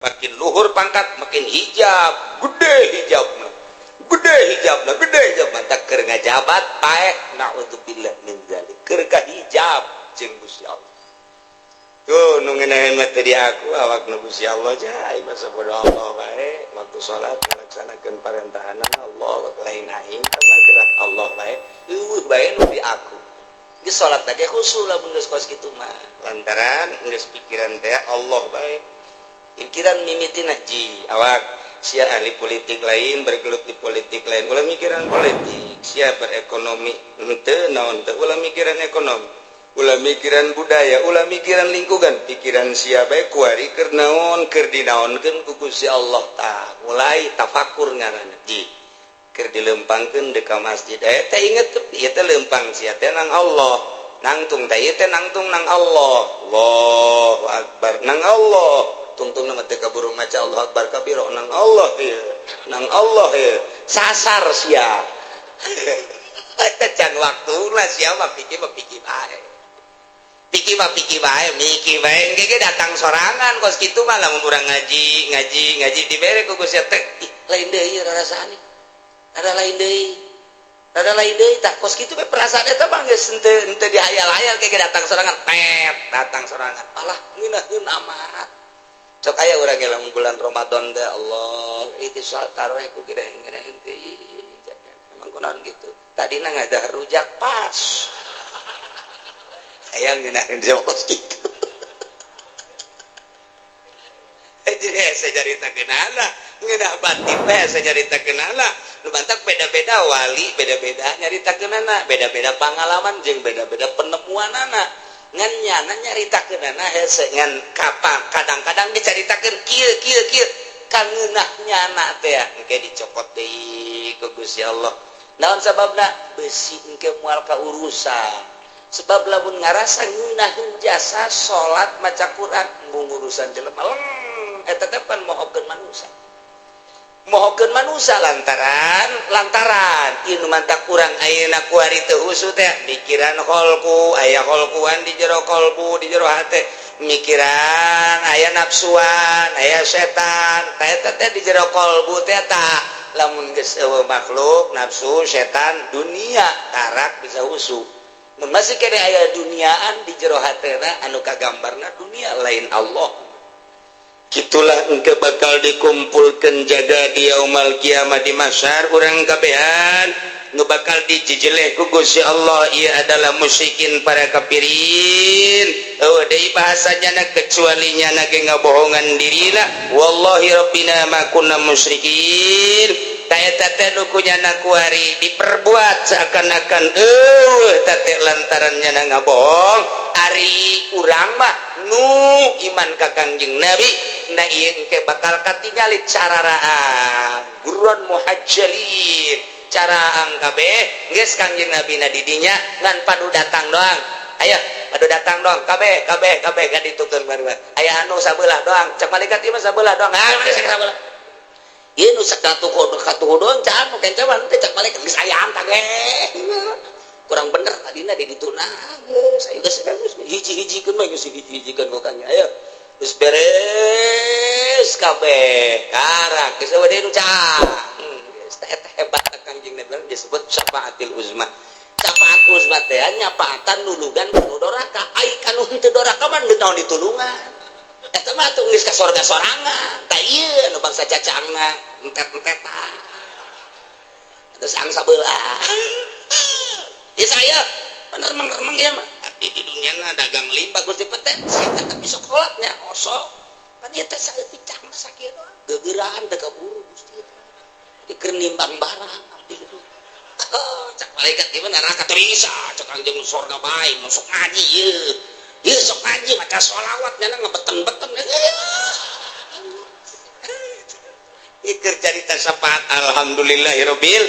Makin luhur pangkat makin hijab, gede hijab, gede hijab, gede hijab. Mantak keur ngajabat paeh, naudzubillah min zalik, keur hijab jeung Gusti Allah. Tuh nu ngeunaheun mah teu di aku, awak nu Gusti Allah. Jai masa bodoh, Allah bae. Waktu salat ngalaksanakeun parentahan Allah, lain aing mah, gerak Allah bae, euweuh bae nu di aku. Geus salat teh khusyuk lamun geus kos kitu mah, lantaran geus pikiran teh Allah bae. Pikiran mimitina ji awak sia ahli politik lain, bergelut di politik lain, ulah mikiran politik. Sia berekonomi henteu naon teu, ulah mikiran ekonomi, ulah mikiran budaya, ulah mikiran lingkungan. Pikiran sia bae kuari keur naon, keur dinaonkeun ku Gusti Allah. Tah mulai tafakur ngaranna ji. Keur dilempangkeun deuk ka masjid, eh teh inget ieu teh lempang sia teh nang Allah, nangtung teh ieu teh nangtung nang Allah. Allahu akbar, nang Allah. Tungtung nama teh kaburu maca Allah akbar kabiro, nang Allah ieu, nang Allah ieu. Sasar sia eta can waktuna. Sia mah pikir mah pikir bae, pikir mah pikir bae, mikir bae engke datang sorangan kos kitu mah. Lamun urang ngaji, ngaji, ngaji, dibere ku Gusti teh, ih lain deui rasane, ada lain deui, ada lain deui. Tak kos kitu bae perasaan eta mah geus henteu henteu dihayal-hayal, kayak datang sorangan, pet datang sorangan. Alah, ngeunaheun amat. Sok aya urang ge lamun bulan Ramadan teh, Allah itu salat tarawih ku gede ngeunaheun teh. Emang kunaon gitu tadi na ngadah rujak pas aya ngeunaheun kos kitu. Jadi saya nyarita kenala ngeunah batin teh, saya nyarita kenala nu bantak beda-beda wali, beda-beda nyarita kenana, beda-beda pengalaman jeung beda-beda penemuanana. Ngan nyana nyaritakeunana hese, ngan kapan kadang-kadang dicaritakeun kieu kieu kieu kangeunah nyana teh engke dicokot deui ku Gusti Allah. Naon sababna? Besi engke moal ka urusan, sebab lamun ngarasa ngeunaheun jasa salat, maca Quran, embung urusan jelema leng eta teh pan mohokeun manusia, mohokeun manusia. Lantaran lantaran ieu nu mantak urang ayeuna kuari teu husu teh mikiran kholku, aya kholkuan di jero kolbu, di jero hate, mikiran aya nafsuan, aya setan tah eta teh di jero kolbu teh. Tah lamun geus euweuh makhluk, nafsu, setan, dunia tarak, bisa husu. Mun masih kene aya duniaan di jero hatena, anu kagambarna dunia, lain Allah. Gitulah engke bakal dikumpulkan jaga di yaumal kiamah, di mahsyar urang kabehan nu bakal dijejeleh ku Gusti Allah. Ia adalah musyrikin, para kafirin. Oh deui bahasanya na, kecuali nyana ge ngabohongan dirina, wallahi rabbina ma kunna musyrikin. Ta eta teh nu ku nyana kuari diperbuat seakan-akan eueuh teh lantaran nyana ngabohong. Ari urang mah nu iman ka Kangjeng Nabi, nah ieu engke bakal katingali cararaan gurron muhajjalin, caraang kabeh. Geus Kangjeng Nabi na di dinya ngan padu datang doang. Ayo padu datang doang kabeh, kabeh, kabeh kan ditukeun baru aya anu sabelah doang. Cek malaikat, ieu mah sabelah doang. Ah, mana sabelah ieu nu sakatuh katuh doang can nu kencaman teh. Cek malaikat, geus aya tah ge kurang bener tadina di ditu. Nah geus, ayo geus, geus hiji-hijikeun mah, geus hiji-hijikeun ku Kangjeng. Ayo geus beres kabeh, karak geus eueuh deui nu cah. Geus teh hebat Kangjeng Nabi, disebut syafaatil uzma. Syafaat uzma teh nyapaatan nulungan kanu doraka. Ai kanu henteu doraka mah naon ditulungan? Eta mah atuh geus ka sorga sorangan. Tah ieu anu bangsa cacangna entet-entetan terus ang sabelah. Ya saya bener remeng ya mah di dunia na dagang limbah Gusti peten saya, tapi sekolahnya osok kan ieu teh saeutik cang sakieu doang gegeraan teh kaburu Gusti di keur nimbang barang abdi gitu. Oh, cak malaikat gimana, neraka teu bisa. Cek Kangjeng, sorga bae. Masuk ngaji ieu ieu, sok ngaji, maca sholawat, nyana ngebeten-beten. Iker carita syafaat, alhamdulillahirobbil.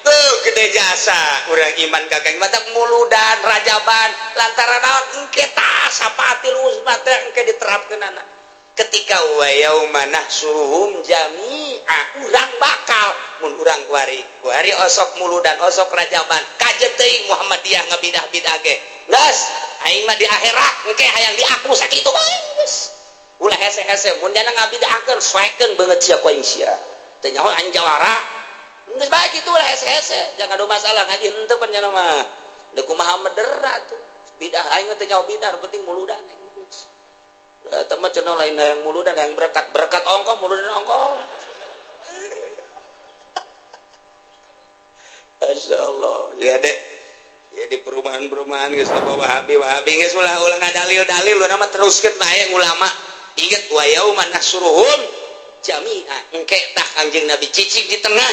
Tuh gede jasa urang iman ka Kangjeng, mata muludan, rajaban, lantaran naon? Engke tah syafaatil uzma teh engke diterapkeun ketika wa yauma nahsyuruhum jami'a. Urang bakal mun urang kuari kuari osok muludan, osok rajaban, kajen teuing Muhammadiyah ngabidah-bidah ge. Geus aing mah di akhirat engke hayang diaku sakitu bae geus. Ulah hese-hese mun jana ngabidahkeun, soekeun beungeut sia ku aing sia. Teu nyaho aing jawara. Geus bae kitu, ulah hese-hese, jangan ada masalah ngaji henteu pan nya mah. Da kumaha medera tuh. Bidah aing teh nyaho bidah, penting muludan aing. Eta mah cenah lain hayang muludan, hayang berkat, berkat ongkoh, muludan ongkoh. Masya Allah ya dek ya, di perumahan-perumahan geus loba Wahabi Wahabi, geus ulah ulah ngadalil-dalil lu nama, teruskeun bae ulama. Ingat, wa yauma nahsyuruhum jami'a, engke tah Kangjeng Nabi cicing di tengah.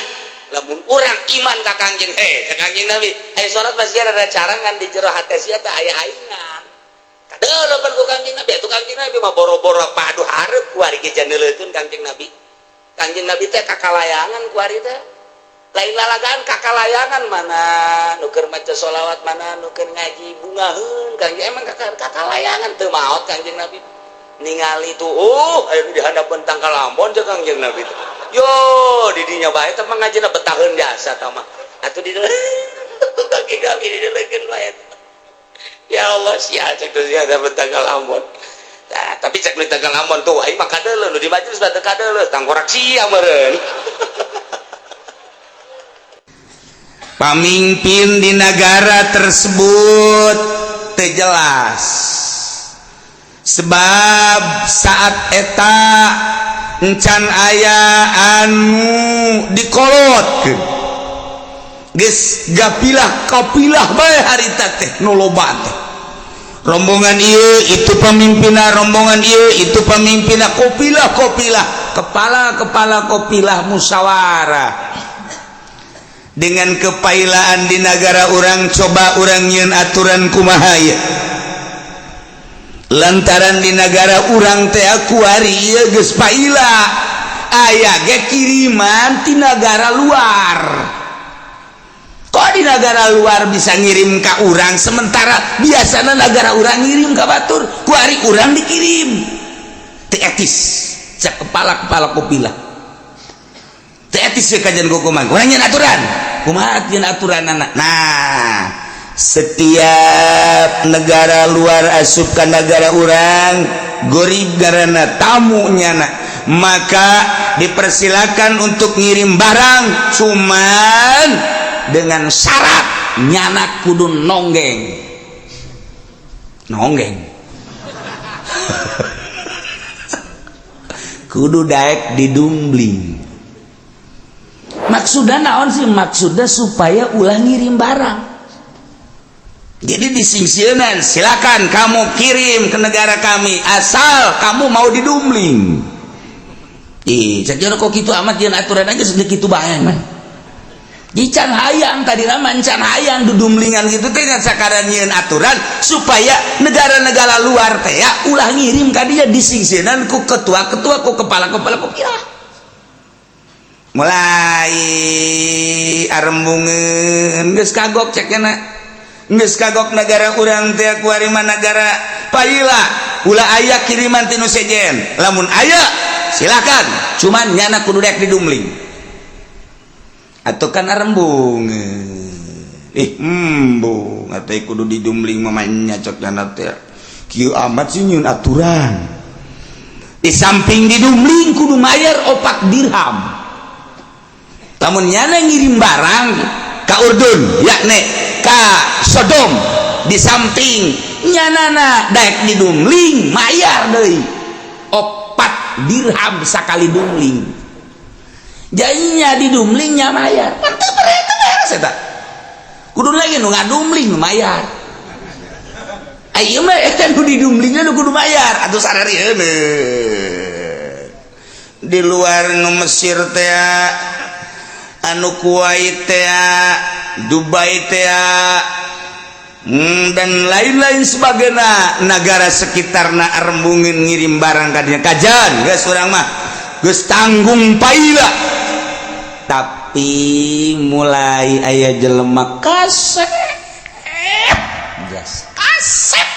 Lamun urang iman ka Kangjeng, he ka Kangjeng Nabi aya salat pasti ada carangan di jero hate sia teh, aya aingan kadeuleupan ku Kangjeng Nabi. Atuh Kangjeng Nabi mah boro-boro padu hareup kuari ge janeuleutkeun Kangjeng Nabi. Kangjeng Nabi teh kakalayangan kuari teh, lain lalagaan, kakalayangan. Mana nuker maca sholawat, mana nuker ngaji, bungaheun Kangjeng. Emang kakalayangan teu maot Kangjeng Nabi ningali tuh. Oh, ayo di handapeun tangkal ambon jeung Kangjeng Nabi teh. Yo di dinya bae teh mangajina betaheun jasa tah mah atuh di Kangjeng Nabi dideleukeun bae. Ya Allah, sia cek teh sia dapet tangkal ambon. Nah, tapi cek nu tangkal ambon tuh aing mah kadeuleu, nu di majelis mah teu kadeuleu, tangkorak sia meureun. Pamimpin di negara tersebut teu jelas, sebab saat eta encan aya anu dikolotkeun, geus gapilah kapilah bae harita teh. Nu loba teh rombongan ieu itu pemimpinna, rombongan ieu itu pemimpinna, kopilah kopilah, kepala kepala kopilah musyawarah. Dengan kepailaan di negara orang, coba orang nyeun aturan kumaha ieu, lantaran di negara urang teh kuari ieu geus paila, aya ge kiriman ti negara luar. Kok di negara luar bisa ngirim ka urang, sementara biasanya negara urang ngirim ka batur? Kuari urang dikirim, teu etis cek kepala-kepala kopilah, teu etis ya kajian kumaha urang nyeun aturan, kumaha nyeun aturan anak. Nah, setiap negara luar asup ka negara urang, gorib karena tamu nyana, maka dipersilakan untuk ngirim barang, cuman dengan syarat nyana kudu nonggeng nonggeng, kudu daek didumbling. Maksudnya naon sih? Maksudnya supaya ulah ngirim barang. Jadi disingsieunan, silakan kamu kirim ke negara kami asal kamu mau didumbling. Ih, cek kok kitu amat jeung aturan aja sedikit bae mah. Can hayang tadi mah, can hayang dudumlingan gitu teh, sakaran nyieun aturan supaya negara-negara luar teh ya ulah ngirim ka dia, disingsieunan ku ketua-ketua, ku kepala-kepala kopilah. Mulai arembungeun, geus kagok cek nya, geus kagok negara urang teh kuari mah negara paila, ulah aya kiriman ti nu sejen. Lamun aya silakan, cuman nyana kudu dek didumling. Atau kan arembung, ih embung atau kudu didumling mamanya cok nyana teh, kieu amat sih nyieun aturan. Di samping didumling kudu mayar 4 dirham. Lamun nyana ngirim barang ka Urdun, yakni ka Sodom, di samping nyanana daek didumling, mayar deui 4 dirham sakali dumling. Jadinya didumlingnya mayar, mantep beres eta. Kudu lagi nu ngadumling mayar. Ayo mah eta nu didumlingnya nu kudu mayar atuh sararieun. Di luar nu Mesir teh, anu Kuwait teh, Dubai teh, dan lain-lain sebagainya, negara sekitarna arembungin ngirim barang ka dinya. Kajan geus urang mah geus tanggung paila. Tapi mulai aya jelema kasep, gas kasep,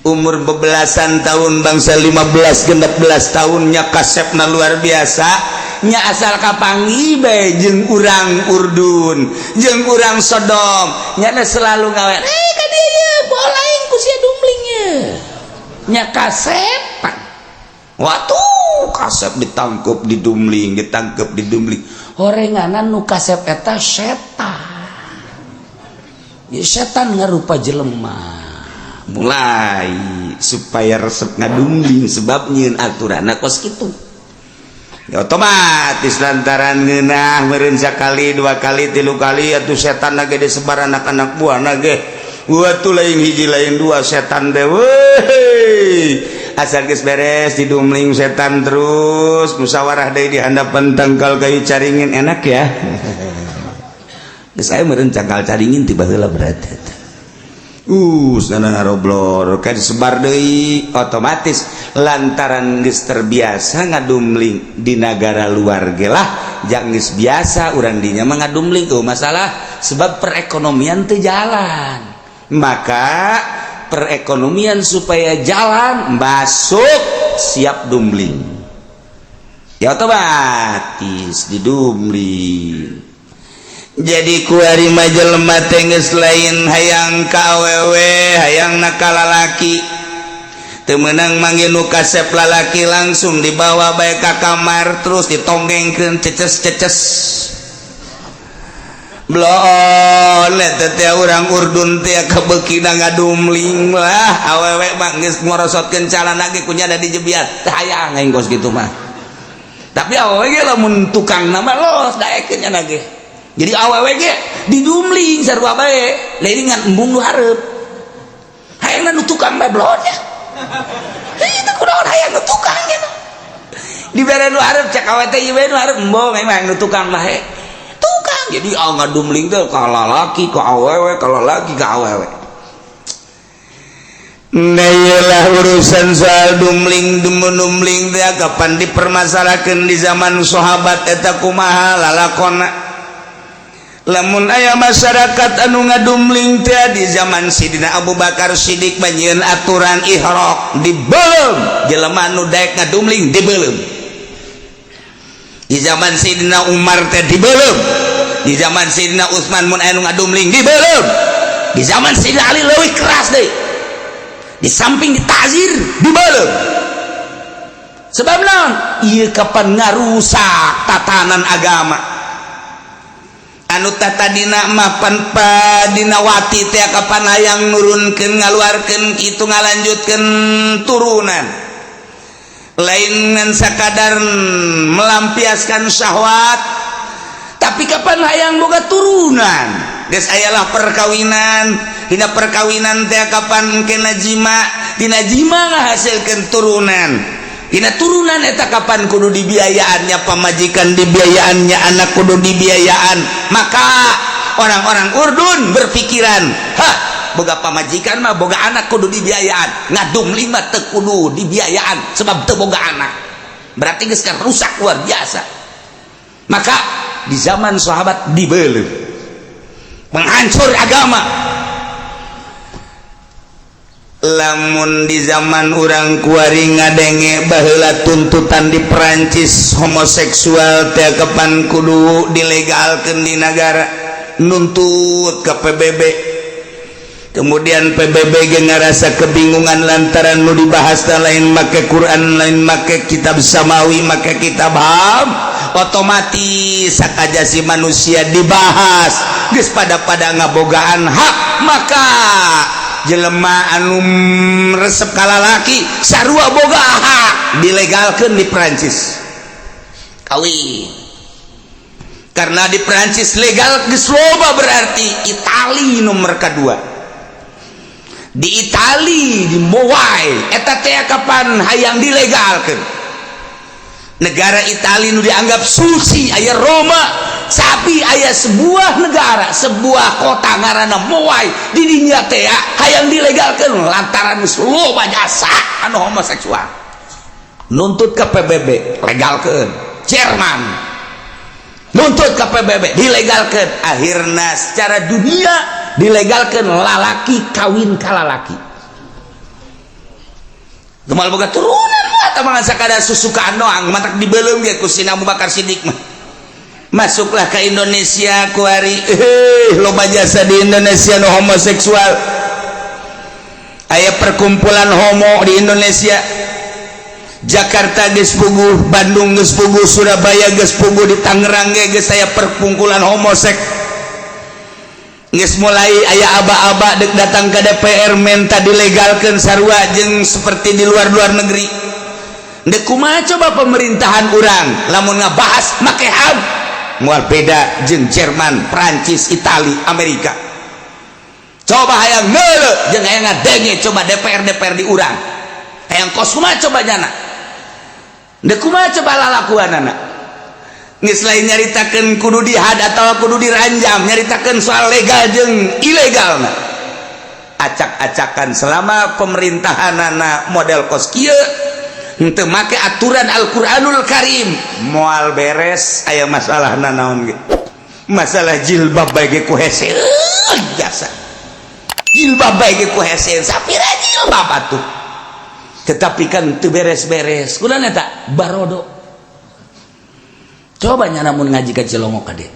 umur bebelasan tahun, bangsa 15 16 tahunnya, kasepna luar biasa nya. Asal kapanggih bae jeung urang Urdun jeung urang Sodom, nya selalu ngawe, eh ka dieu bola ku sia dumlingnya nya, kasepan. Waktu kasep ditangkep, didumling, ditangkep, didumling, horenganan nu kasep eta setan ya, setan ngarupa jelema, mulai supaya resep ngadumling sebab nyieun aturan kos kitu. Ya, otomatis lantaran ngeunah meureun sakali, dua kali, tilu kali, atuh setan lagi disebar anak-anak buah nage. Tuh, lain hiji, lain dua setan deh. Asal geus beres didumling setan, terus musyawarah deui di handapan tangkal kayu caringin. Enak ya, saya meureun cangkal caringin tiba heula berarti. Sana ngaroblor kan disebar deui. Otomatis lantaran geus terbiasa ngadumling di negara luar ge lah, jang geus biasa urang dinya mah ngadumling tuh masalah, sebab perekonomian teu jalan. Maka perekonomian supaya jalan masuk siap dumling ya, otomatis didumling. Jadi kuari mah jelema teh geus lain hayang ka awewe, hayang na ka lalaki. Teu meunang manggil nu kasep lalaki, langsung dibawa bae ka kamar, terus ditonggengkeun, ceces-ceces bloon. Eta teh urang Urdun teh kabeukina ngadumling lah. Awewe mah geus ngorosotkeun calana ge kunyana dijebiat, teu hayang aing kos kitu mah. Tapi awewe ge lamun tukang nama los daekeun nya ge. Jadi awewe ge didumling sarua bae, lain ngan embung nu hareup, hayangna nu tukang bae bloon ya. Itu kunaon hayang nu tukang gitu dibere nu hareup? Cek awewe teh ieu nu hareup, embung aing mah nu tukang bae, tukang. Jadi ah, ngadumling teh ka lalaki ka awewe, ka lalaki ka awewe. Nah, iyalah urusan soal dumling dumling teh kapan dipermasalahkan di zaman sahabat eta kumaha lalakona. Lamun aya masyarakat anu ngadumling teh di zaman Sidina Abu Bakar Siddiq manyieun aturan ihraq, dibeuleum jelema nu daek ngadumling, dibeuleum. Di zaman Sidina Umar teh dibeuleum. Di zaman Sidina Utsman mun aya nu ngadumling, dibeuleum. Di zaman Sidina Ali leuwih keras deui, di samping ditazir, dibeuleum. Sebab naon? Ieu kapan ngarusak tatanan agama anu tadina mapan dinawati teh, kapan hayang nurunkeun, ngaluarkeun kitu, ngalanjutkeun turunan, lain ngan sakadar melampiaskan syahwat, tapi kapan hayang boga turunan. Geus ayalah perkawinan, dina perkawinan teh kapan kena jima, dina jima ngahasilkeun turunan. Dina turunan eta kapan kudu dibiayaannya pamajikan, dibiayaannya anak, kudu dibiayaan. Maka orang-orang Urdun berpikiran, hah, boga pamajikan mah, boga anak, kudu dibiayaan. Ngadumling mah teu kudu dibiayaan sebab teu boga anak. Berarti geus rusak luar biasa. Maka di zaman sahabat dibeuleum, menghancur agama. Lamun di zaman urang kuari ngadenge baheula tuntutan di Perancis, homoseksual teh kapan kudu dilegalkeun di negara, nuntut ke PBB. Kemudian PBB ge ngarasa kebingungan lantaran nu dibahas lain make Quran, lain make kitab samawi, make kitab HAM. Otomatis hak asasi manusia dibahas, geus pada pada ngabogaan hak. Maka jelema anu resep ka lalaki sarua boga hak, dilegalkan di Prancis kawin. Karena di Prancis legal, geus loba. Berarti Itali nomor kedua, di Itali di Mowai eta teh kapan hayang dilegalkan. Negara Itali nu dianggap suci, aya Roma, tapi aya sebuah negara, sebuah kota ngaranna Mowai, di dinya teh hayang dilegalkan lantaran geus loba jasa anu homoseksual, nuntut ke PBB, legalkan. Jerman nuntut ke PBB, dilegalkan. Akhirnya secara dunia dilegalkan lalaki kawin ka lalaki. Gemal boga turunan mah tah mah sakadar susukaan doang. Matak dibeuleum ge ku Sina Abu Bakar Siddiq mah. Masuklah ke Indonesia kuari, loba jasa di Indonesia nu homoseksual. Aya perkumpulan homo di Indonesia. Jakarta geus puguh, Bandung geus puguh, Surabaya geus puguh, di Tangerang ge geus aya perkumpulan homosek, geus mulai aya aba-aba dek datang ke DPR minta dilegalkeun sarua jeung seperti di luar-luar negeri. Dek kumaha coba pemerintahan urang lamun ngabahas make HAM? Moal beda jeung Jerman, Prancis, Itali, Amerika. Coba hayang ngeuleuh jeung hayang ngadenge coba DPR DPR di urang. Hayang kos kumaha coba nyana? Dek kumaha coba lalakuanana? Geus lain nyaritakeun kudu dihad atau kudu diranjam, nyaritakeun soal legal jeung ilegal. Acak-acakan selama pemerintahanana model kos kieu, henteu make aturan Al-Qur'anul Karim, moal beres. Aya masalah nanaon ge, masalah jilbab bae ge ku hese biasa, jilbab bae ge ku hese, sapira jilbab atuh, tetapi kan teu beres-beres. Kunaon eta? Barodo. Coba nya namun ngaji ka Cilongok ka dieu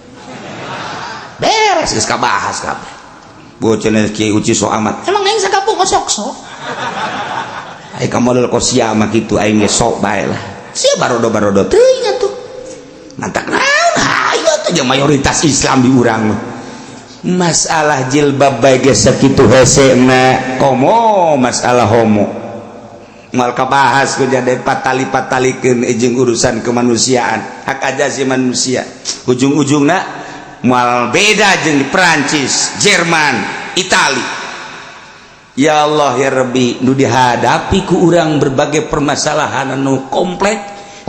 beres, geus kabahas kabeh. Bocah Kiai Uci sok amat, emang aing sakampung sok-sok. Aing ka model kos sia mah kitu, aing ge sok bae lah. Sia barodo-barodo teuing atuh. Mantak naon hayu atuh jeung mayoritas Islam di urang mah. Masalah jilbab bae ge sakitu hesena, komo masalah homo. Moal kabahas ku jadi patali-patalikeun jeung urusan kemanusiaan, hak asasi manusia. Ujung-ujungna moal beda jeung di Perancis, Jerman, Itali. Ya Allah ya Rabbi, nu dihadapi ku urang berbagai permasalahan anu komplek,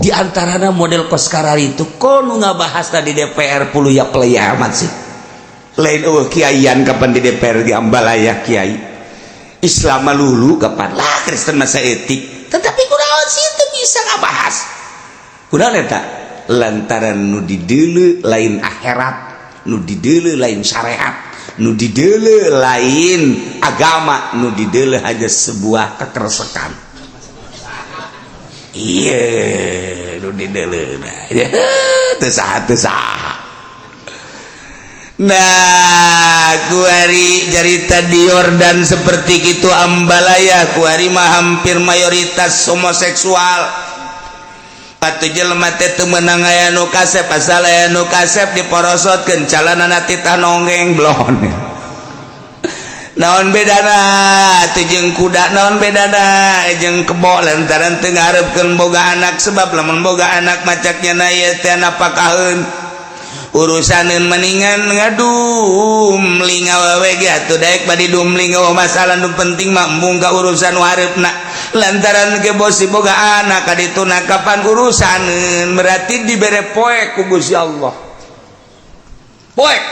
di antarana model kos kararitu. Kok nu ngabahas tadi DPR puluh ya play amat sih. Lain eueuh kiaian kapan di DPR di ambalaya kiai Islam lulu kapan lah, Kristen masa etik, tetapi kunaon sih itu bisa ngabahas? Kunaon eta? Lantaran nu dideuleu lain akhirat, nu dideuleu lain syariat, nu dideuleu lain agama, nu dideuleu hanya sebuah kekeresekan. Iya, nu dideuleu teu saha, teu saha. Nah, kuari carita di Yordan seperti itu, ambalaya kuari mah hampir mayoritas homoseksual. Atuh jelema teh teu meunang aya nu kasep, asal aya nu kasep diporosotkeun, calanana titah nonggeng blon. Naon bedana atuh jeung kuda? Naon bedana jeung kebo? Lantaran teu ngaharepkeun boga anak, sebab lamun boga anak macaknya na ieu teh napakaheun urusaneun, mendingan ngadum linga wae ge atuh, daek badi dumling masalah. Nu penting mah embung ka urusan harepna, lantaran ge bosi boga anak ka dituna kapan urusaneun. Berarti dibere poek ku Gusti Allah, poek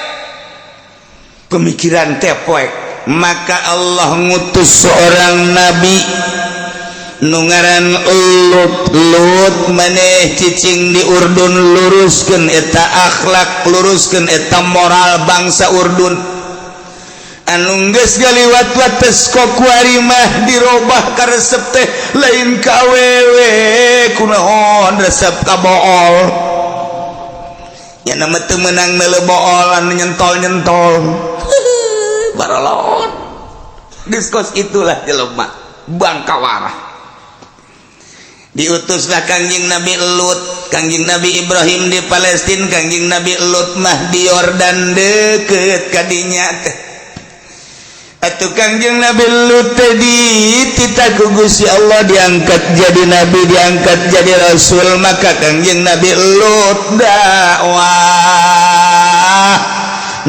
pemikiran teh poek. Maka Allah ngutus seorang nabi nu ngaran Lut. Lut, maneh cicing di Urdun, luruskeun eta akhlak, luruskeun eta moral bangsa Urdun anu geus galiwat wates. Kok kuari mah dirobah karesep teh lain ka awewe, kunaon resep ka bool? Ya nama teu meunang meuleuh bool anu nyentol-nyentol barolot. Diskos itulah jelema bangkawarah. Diutuslah Kangjeng Nabi Lut. Kangjeng Nabi Ibrahim di Palestina, Kangjeng Nabi Lut mah di Yordan, deket kadinya teh. Atuh Kangjeng Nabi Lut teh dititah ku Gusti Allah diangkat jadi nabi, diangkat jadi rasul. Maka Kangjeng Nabi Lut dakwah,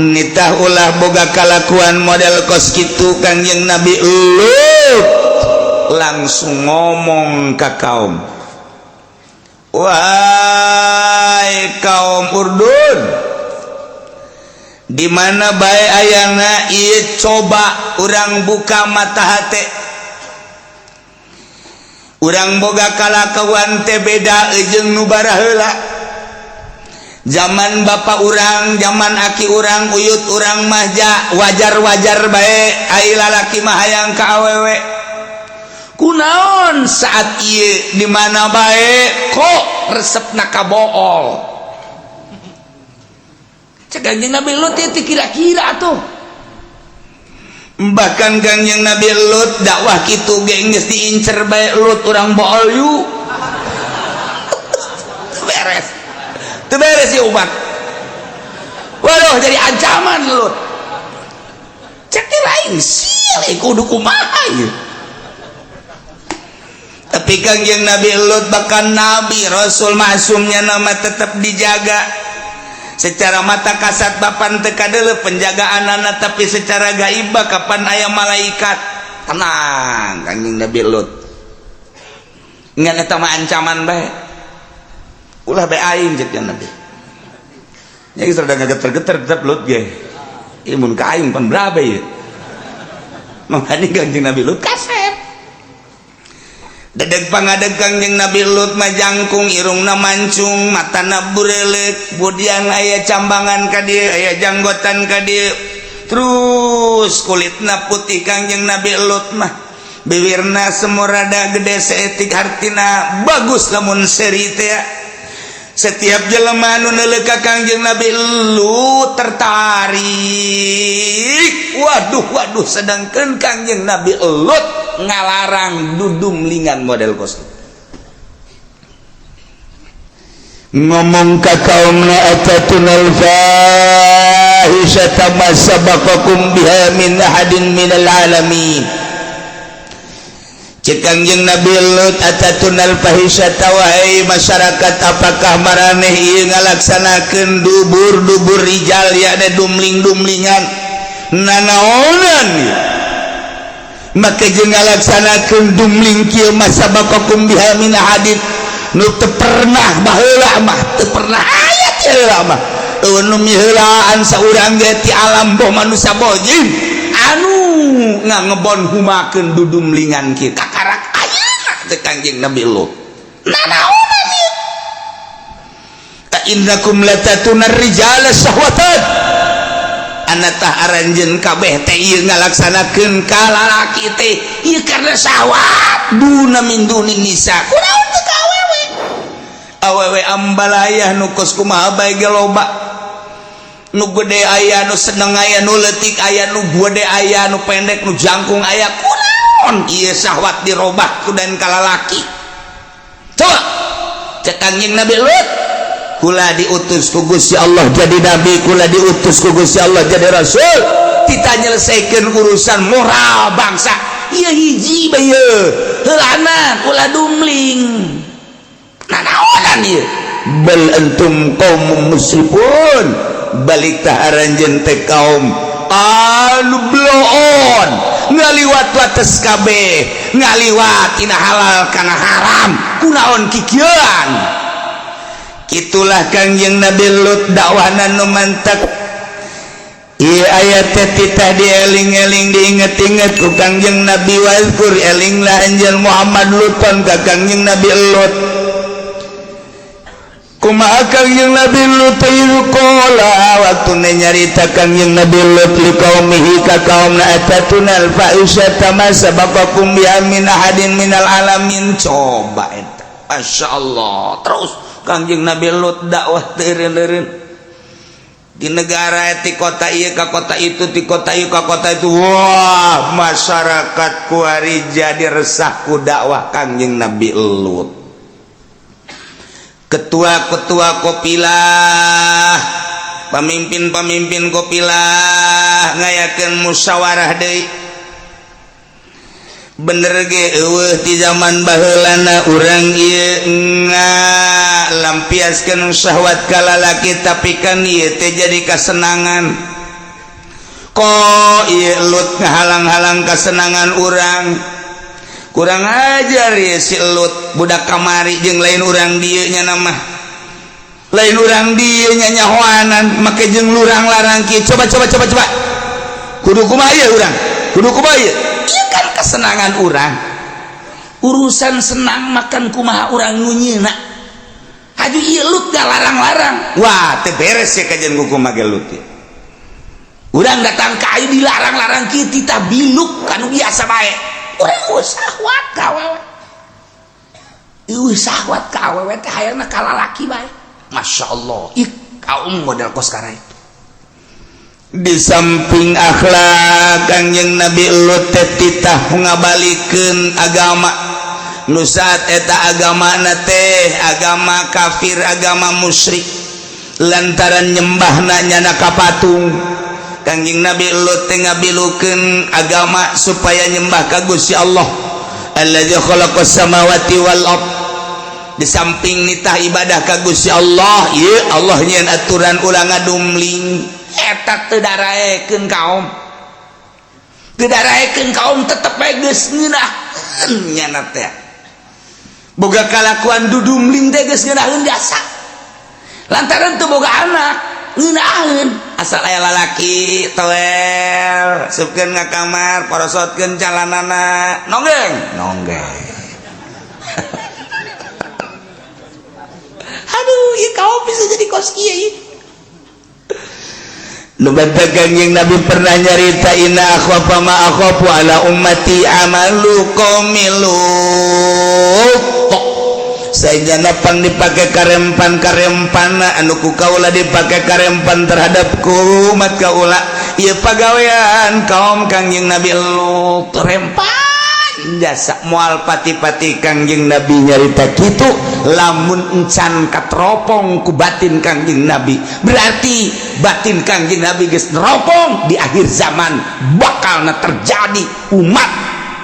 nitah ulah boga kalakuan model kos kitu. Kangjeng Nabi Lut langsung ngomong ke kaum, "Wahai kaum Urdun, di mana bae ayana ieu, coba urang buka mata hate urang. Boga kalakuan teh beda jeung nu baraheula, zaman bapak urang, zaman aki urang, uyut urang mah wajar-wajar bae ai lalaki mah hayang ka awewe. Kunaon saat ieu di mana bae kok resepna ka bool?" Cek Kanjeng Nabi Lut teh kira-kira tuh. Bahkan Kangjeng Nabi Lut dakwah kitu ge geus diincer bae Lut, urang bool yuk. Beres. Teu beres ya umat. Waduh, jadi ancaman Lut. Cek lain sia kudu kumaha ieu. Tapi Kangjeng Nabi Lut, bahkan Nabi Rasul masumnya nama, tetap dijaga secara mata kasat bapan teu kadeuleu penjagaan anak, tapi secara gaibah kapan aya malaikat. Tenang Kangjeng Nabi Lut, ngan eta mah ancaman bae, ulah bae aing, cek Nabi nya. Geus rada ngageter-geter tetep Lut ge, ieu mun ka aing pan berapa ieu. Makanya Kangjeng Nabi Lut kasep. Dedeg pangadeg Kangjeng Nabi Lut mah jangkung, irungna mancung, matana burelek, budiang aya cambangan ka dieu, aya janggotan ka dieu. Terus kulitna putih Kangjeng Nabi Lut mah. Bibirna semua rada gede saeutik, hartina bagus lamun seri teh. Setiap jelema anu neuleuh ka Kangjeng Nabi Lut tertarik. Waduh, waduh, sedangkan Kangjeng Nabi Lut ngalarang dudumlingan model kos. Ngomong ka kaumna, "Atatunal fahisyata ma sabaqakum biha min ahadin minal alamin?" Cek Kangjeng Nabi Lut, "Atatunal fahisyata, wahai masyarakat, apakah maraneh ieu ngalaksanakeun dubur-dubur rijal, yakni dumling-dumlingan nanaonan ieu? Maka jeung ngalaksanakeun dumling kieu, ma sabaqakum biha min ahadin, nu teu pernah baheula mah, teu pernah aya ti heula mah. Eueun nu miheulaan saurang ge ti alam, boh manusia boh jin, anu ngangebon humakeun dudumlingan kieu kakarak ayeuna teh." Kangjeng Nabi Lut, nanaonan ieu? "Innakum latatuna rijala syahwatan, anatah aranjeun kabeh teh ieu ngalaksanakeun ka lalaki teh ieu karena syahwat, duna min dunin nisa. Kunaon teu ka awewe? Awewe ambalayah, nu kos kumaha bae ge loba, nu gede aya, nu seneng aya, nu leutik aya, nu gede aya, nu pendek, nu jangkung aya. Kunaon ieu syahwat dirobah ku dan ka lalaki?" Coba cek Kangjeng Nabi Lut, "Kula diutus ku Gusti Allah jadi nabi, kula diutus ku Gusti Allah jadi rasul, kita nyelesaikan urusan moral bangsa. Ieu hiji bae heulana, ulah dumling. Nanaonan ieu? Bal antum qaumum musrifun, balik tah aranjeun teh kaum anu bloon, ngaliwat wates kabeh, ngaliwat tina halal kana haram. Kunaon kikieuan?" Itulah Kangjeng Nabi Lut, dakwahna nu mantak. Ieu ayat teh titah dieling-eling, diinget-inget ku Kangjeng Nabi. "Wazkur, elinglah anjeun Muhammad, Luton ka Kangjeng Nabi Lut." Kumaha Kangjeng Nabi Lut? Qala, waktu nyarita Kangjeng Nabi Lut, liqaumihi, ka kaumna, "Atatunal fahisyata ma sabaqakum biha min ahadin minal alamin?" Coba eta, Masya Allah. Terus Kangjeng Nabi Lut dakwah teureun-eureun di negara, di kota ieu ka kota itu, di kota ieu ka kota itu. Wah, masyarakat kuari jadi resah ku dakwah Kangjeng Nabi Lut. Ketua-ketua kopilah, pemimpin-pemimpin kopilah ngayakeun musyawarah deui. Bener ge eueuh di zaman baheulana urang ieu ngalampiaskeun syahwat ka lalaki, tapi kan ieu teh jadi kasenangan. Kok ieu Lut ngahalang-halang kasenangan urang? Kurang ajar ya si Lut, budak kamari jeung lain urang dieu nya nama lain urang dieu nya nyahoanan, make jeung lurang larang kieu. Coba, coba, coba, coba, kudu kumaha ieu urang? Kudu kumaha ieu? Ieu kan kesenangan urang, urusan senang makan kumaha urang nu nyieuna. Haju ieu Lut larang-larang. Wah, teu beres ya kajian kumaha ge Lut ya. Urang datang ka ayu dilarang-larang kieu, titah biluk kanu biasa bae. Urang eueuh syahwat ka awewe, eueuh syahwat ka awewe teh, hayangna ka lalaki bae. Masya Allah, ih, kaum model kos itu. Di samping akhlak Kangjeng Nabi Lut teh titah ngabalikeun agama nu saat eta agamana teh agama kafir, agama musyrik, lantaran nyembahna nyana ka patung. Kangjeng Nabi Lut teh ngabilukeun agama supaya nyembah ka Gusti Allah allazi khalaqas samawati wal ard. Di samping nitah ibadah ka Gusti Allah, ieu Allah nyieun aturan ulah ngadumling. Eta teu daraekeun kaum, teu daraekeun kaum, tetep bae geus ngeunaheun nyana teh. Boga kalakuan dudumling teh geus ngeunaheun jasa lantaran teu boga anak ngeunaheun. Asal aya lalaki toel supkeun ka kamar, porosotkeun calanana, nonggeng nonggeng. Aduh, ieu kaum bisa jadi kos kieu ieu. Nu Kanjeng Nabi pernah nyarita inna akhwafa ma akhafu ala ummati amalu qaumi Lut. Sajana pang dipake karempan-karempana anu ku kaula dipake karempan terhadap umat kaula ieu pagawean kaum Kangjeng Nabi Lut rempan jasa moal pati-pati. Kangjeng Nabi nyarita kitu lamun encan katropong ku batin Kangjeng Nabi, berarti batin Kangjeng Nabi geus neropong di akhir zaman bakalna terjadi umat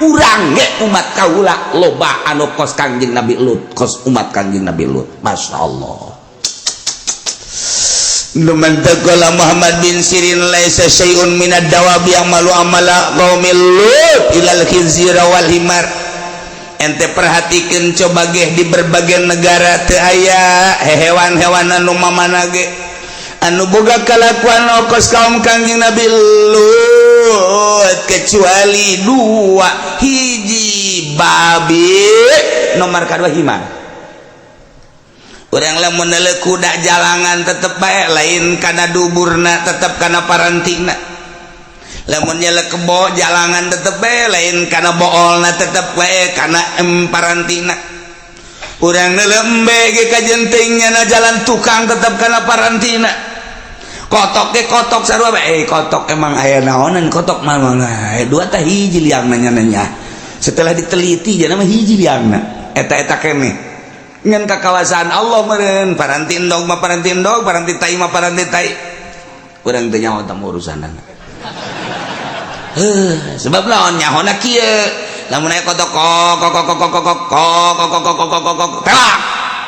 urang ge umat kaula loba anu kos Kangjeng Nabi Lut, kos umat Kangjeng Nabi Lut. Masya Allah. Lumantakola Muhammad bin Sirin laisa syai'un minad dawabi amalu amala qaumil Lut ilal khinzira wal himar. Ente perhatikan coba geh di berbagai negara teu aya hewan-hewan anu mamana ge anu boga kalakuan kos kaum Kangjeng Nabi Lut kecuali dua, hiji babi, nomor kedua himar. Urang lamun neuleuh kuda jalangan tetep bae lain kana duburna, tetep kana parantina. Lamun nyelek kebo jalangan tetep bae lain kana boolna, tetep bae kana parantina. Urang neuleuh embe ge kajenting nyana jalan tukang tetep kana parantina. Kotok ge kotok sarua bae, kotok emang aya naonan kotok mah dua tah hiji liangna nya. Setelah diteliti jana mah hiji liangna eta-eta keneh. Ngan kakawasaan Allah meureun paranti endog mah paranti endog, paranti tai mah paranti tai. Urang teu nyaho tah urusanana. Heuh, sebab naon nyahona kieu. Lamun aya kotok kok kok kok kok kok kok kok kok kok kok kok tewak.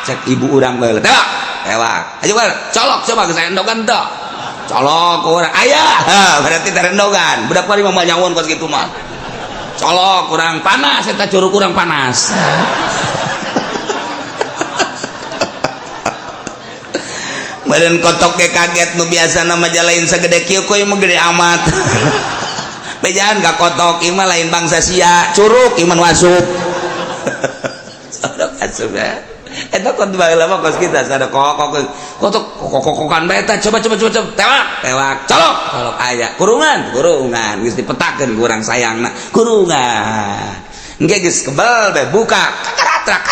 Cek ibu urang bae tewak, tewak. Ayo colok coba geus endogan teu. Colok urang aya, heuh berarti tarendogan. Budak bari mah nyahoan kos kitu mah. Colok kurang panas eta curug kurang panas. Badan kotok ke kaget nu biasa nama lain segede kieu kuy mah gede amat. Bejaan ka kotok ieu mah lain bangsa sia, curug ieu mah nu asup. Sadok asup ya. Eta kon baheula mah kos kita sadok kok kok kotok kok-kokan bae eta coba coba coba tewak tewak colok colok aya kurungan kurungan geus dipetakeun ku urang sayangna kurungan. Engke geus kebel bae buka kakaratrak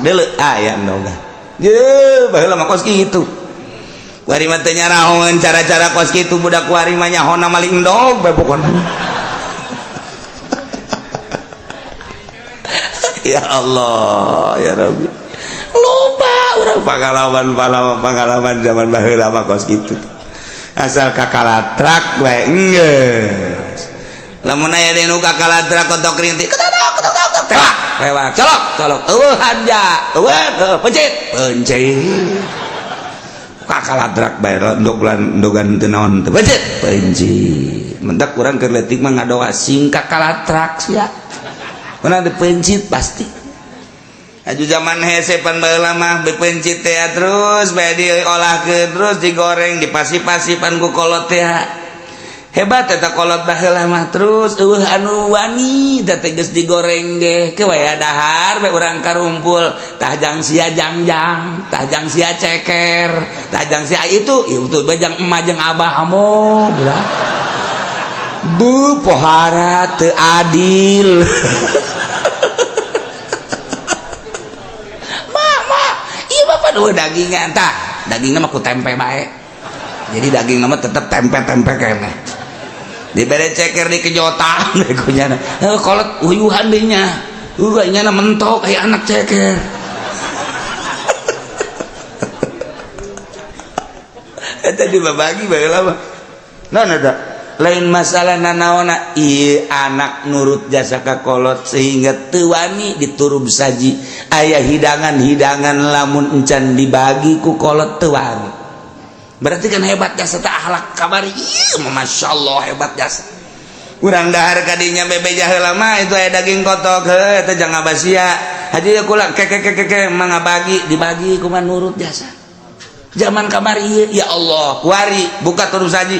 deuleu aya endogan. Ye, baheula mah kos kitu. Kuari mah teu nyarahoeun cara-cara kos kitu, budak kuari mah nyahona maling endog bae pokona. Ya Allah, ya Rabbi. Loba urang pengalaman zaman baheula mah kos kitu. Asal kakalatrak bae enggeus. Lamun aya deui nu kakalatrak kotok rintik, tewak, tewak, colok, colok, eueuh hanja, eueuh, pencit, pencit. Kakaladrak bae ndogan ndogan teu naon teu pencit, pencit. Mentak urang keur leutik mah ngadoa sing kakaladrak sia. Urang dipencit pasti. Aju zaman hese pan baheula mah dipencit teh terus bae diolahkeun terus digoreng dipasi-pasipan ku kolot teh. Hebat eta kolot baheula mah terus eueuh anu wani teh geus digoreng ge ke waya dahar bae urang karumpul tah jang sia jangjang tah jang sia ceker tah jang sia itu itu bajang emak jeung abah amo budak bu pohara teu adil. Mama ieu bapak dua dagingan tah dagingna mah ku tempe bae. Jadi daging nama tetep tempe-tempe keneh. Dibere ceker di kejotan ku nyana. Heuh, kolot uyuhan deui nya. Eueuh, nyana mentok aya anak ceker. Eta dibabagi baheula mah. Naon eta? Lain masalah nanaona, ieu anak nurut jasa ka kolot sehingga teu wani diturub saji. Aya hidangan-hidangan lamun encan dibagi ku kolot teu wani. Berarti kan hebat jasa teh akhlak kamari. Ieu mah masyaallah hebat jasa. Urang dahar kadinya bebeja heula mah itu aya daging kotok heuh eta jangan basia. Haji ya kula ke ke ke ke mangabagi dibagi kumaha nurut jasa. Zaman kamari ieu ya Allah kuari buka terus saji.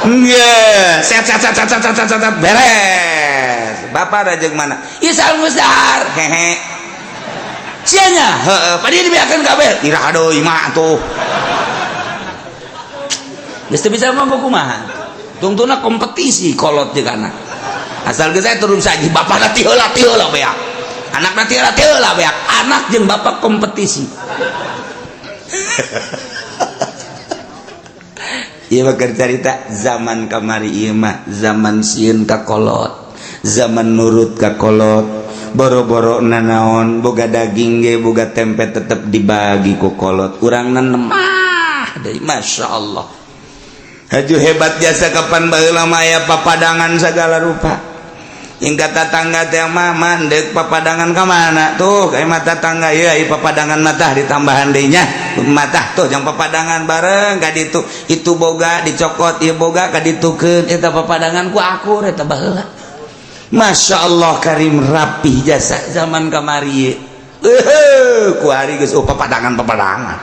Nggih, set set set set set set set beres. Bapak rajeng mana? Ieu geus dahar. Hehe. Sia nya, heueuh, padi dibeakeun kabeh. Iraha deui mah atuh. Geus teu bisa ngomong kumaha. Tungtuna kompetisi kolot jeung anak. Asal geus aya turun saji bapana ti heula ti heula beak. Anak ti heula ti heula beak. Anak jeung bapak kompetisi. Ieu mah keur carita zaman kamari ieu mah zaman sieun ka kolot, zaman nurut ka kolot, boro-boro nanaon boga daging ge boga tempe tetep dibagi ku kolot. Urang nemah deui masyaallah. Haju hebat jasa kapan baheula mah aya papadangan sagala rupa. Hingga tatangga teh mah mandek papadangan ka mana tuh kayak mata tangga ieu aya papadangan matah ditambahan deui nya matah tuh jang papadangan bareng ka ditu itu boga dicokot ieu boga ka ditukeun eta papadangan ku akur eta baheula. Masya Allah karim rapih jasa zaman kamari ku hari geus oh papadangan papadangan.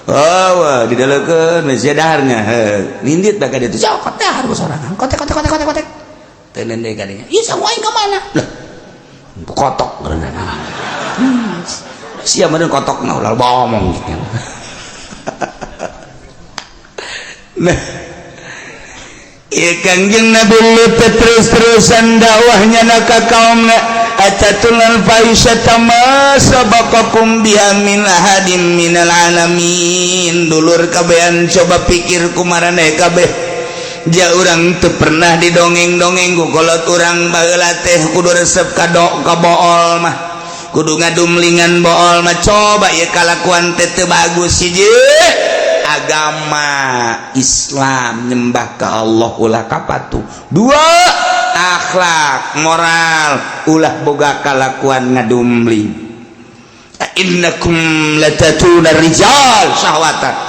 Oh, didaleukeun geus daharnya heuh nindit bae ka ditu cokot dahar ku sorangan kotek kotek kotek kotek kotek tenen deui kadinya ieu samu aing ka mana lah kotok geureunan sia meureun kotokna ulah bomong gitu. Nah ieu Kangjeng Nabi Lut terus-terusan dakwahnya na ka kaumna atatunal fahisyata ma sabaqakum biha min ahadin minal alamin. Dulur kabehan coba pikir kumaraneh kabeh. Ja urang teu pernah didongeng-dongeng ku kolot urang baheula teh kudu resep ka ka bool mah kudu ngadumlingan bool mah coba ieu kalakuan teh teu bagus hiji agama Islam nyembah ka Allah ulah kapatuh dua akhlak moral ulah boga kalakuan ngadumling innakum latatuna rijal syahwatan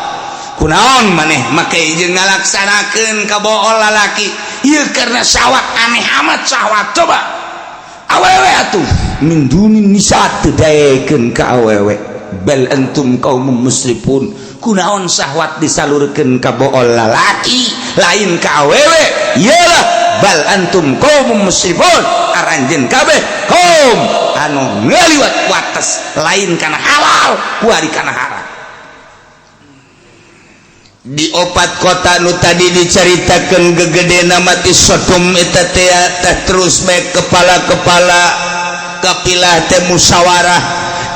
kunaon maneh make jeung ngalaksanakeun ka bool lalaki ieu karena syahwat aneh amat syahwat coba awewe atuh min dunin nisa teu daekeun ka awewe bal antum qaumum musrifun kunaon syahwat disalurkeun ka bool lalaki lain ka awewe iyalah bal antum qaumum musrifun aranjeun kabeh kaum anu ngaliwat wates lain kana halal kuari kana haram. Di opat kota nu tadi diceritakan gegede nama ti Sodom eta teh terus bae kepala-kepala kapilah teh musyawarah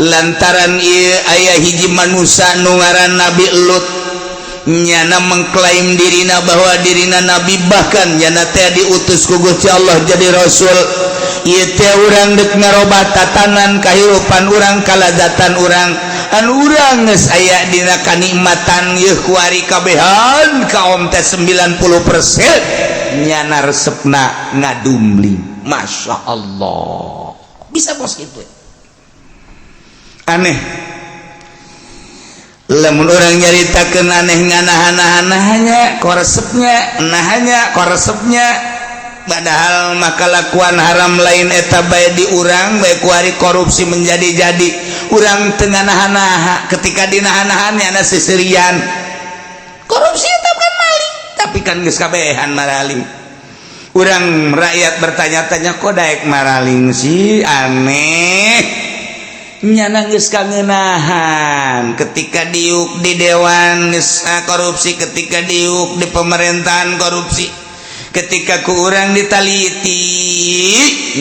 lantaran ieu aya hiji manusia nu ngaran Nabi Lut nyana mengklaim dirina bahwa dirina nabi bahkan nyana teh diutus ku Gusti Allah jadi rasul. Ieu teh urang deuk ngarobah tatanan kahirupan urang kalazatan urang anu urang geus aya dina kanikmatan yeuh kuari kabehan kaum teh 90% nyana resepna ngadumling. Masya Allah bisa bos gitu aneh lamun orang nyaritakeun aneh nganahan-nahannya koresepnya nahanya koresepnya padahal maka lakuan haram lain eta bae di urang bae kuari korupsi menjadi-jadi urang teu nganahan-naha ketika dinahan-nahannya ana seserian korupsi eta kan maling tapi kan geus kabehan maraling. Urang rakyat bertanya-tanya kok daek maraling sih aneh nyana geus kangenahan ketika diuk di dewan geus korupsi ketika diuk di pemerintahan korupsi ketika ku urang ditaliti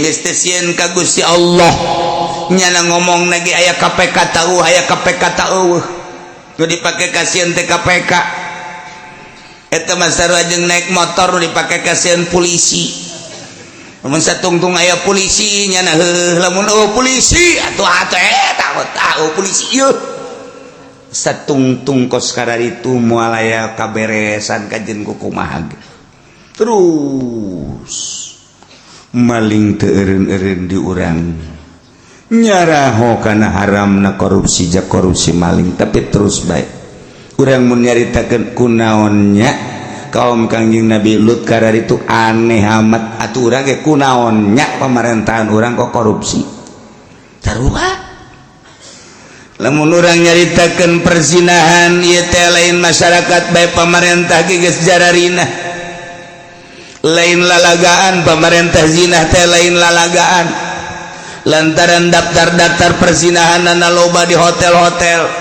geus teu sieun ka Gusti Allah nyana ngomong lagi aya KPK tahu aya KPK tahu. Nu dipake kasieun TKPK eta mah sarua jeung naik motor nu dipake kasieun polisi. Lamun satungtung aya polisi nyana heuh, lamun oh polisi atuh atuh eh takut ah, oh polisi ieu satungtung kos kararitu moal aya kaberesan kajen ku kumaha ge. Terus maling teu eureun-eureun di urang, nyaraho kana haramna korupsi, jak korupsi maling, tapi terus baik urang mun nyaritakeun kunaonnya kaum Kangjeng Nabi Lut kararitu aneh amat, atuh urang ge kunaonnya pemerintahan urang kok korupsi. Sarua lamun urang nyaritakeun perzinahan ieu teh lain masyarakat bae, pamarentah ge geus jararina lain lalagaan. Pamarentah zina teh lain lalagaan, lantaran daftar-daftar perzinahan loba di hotel-hotel.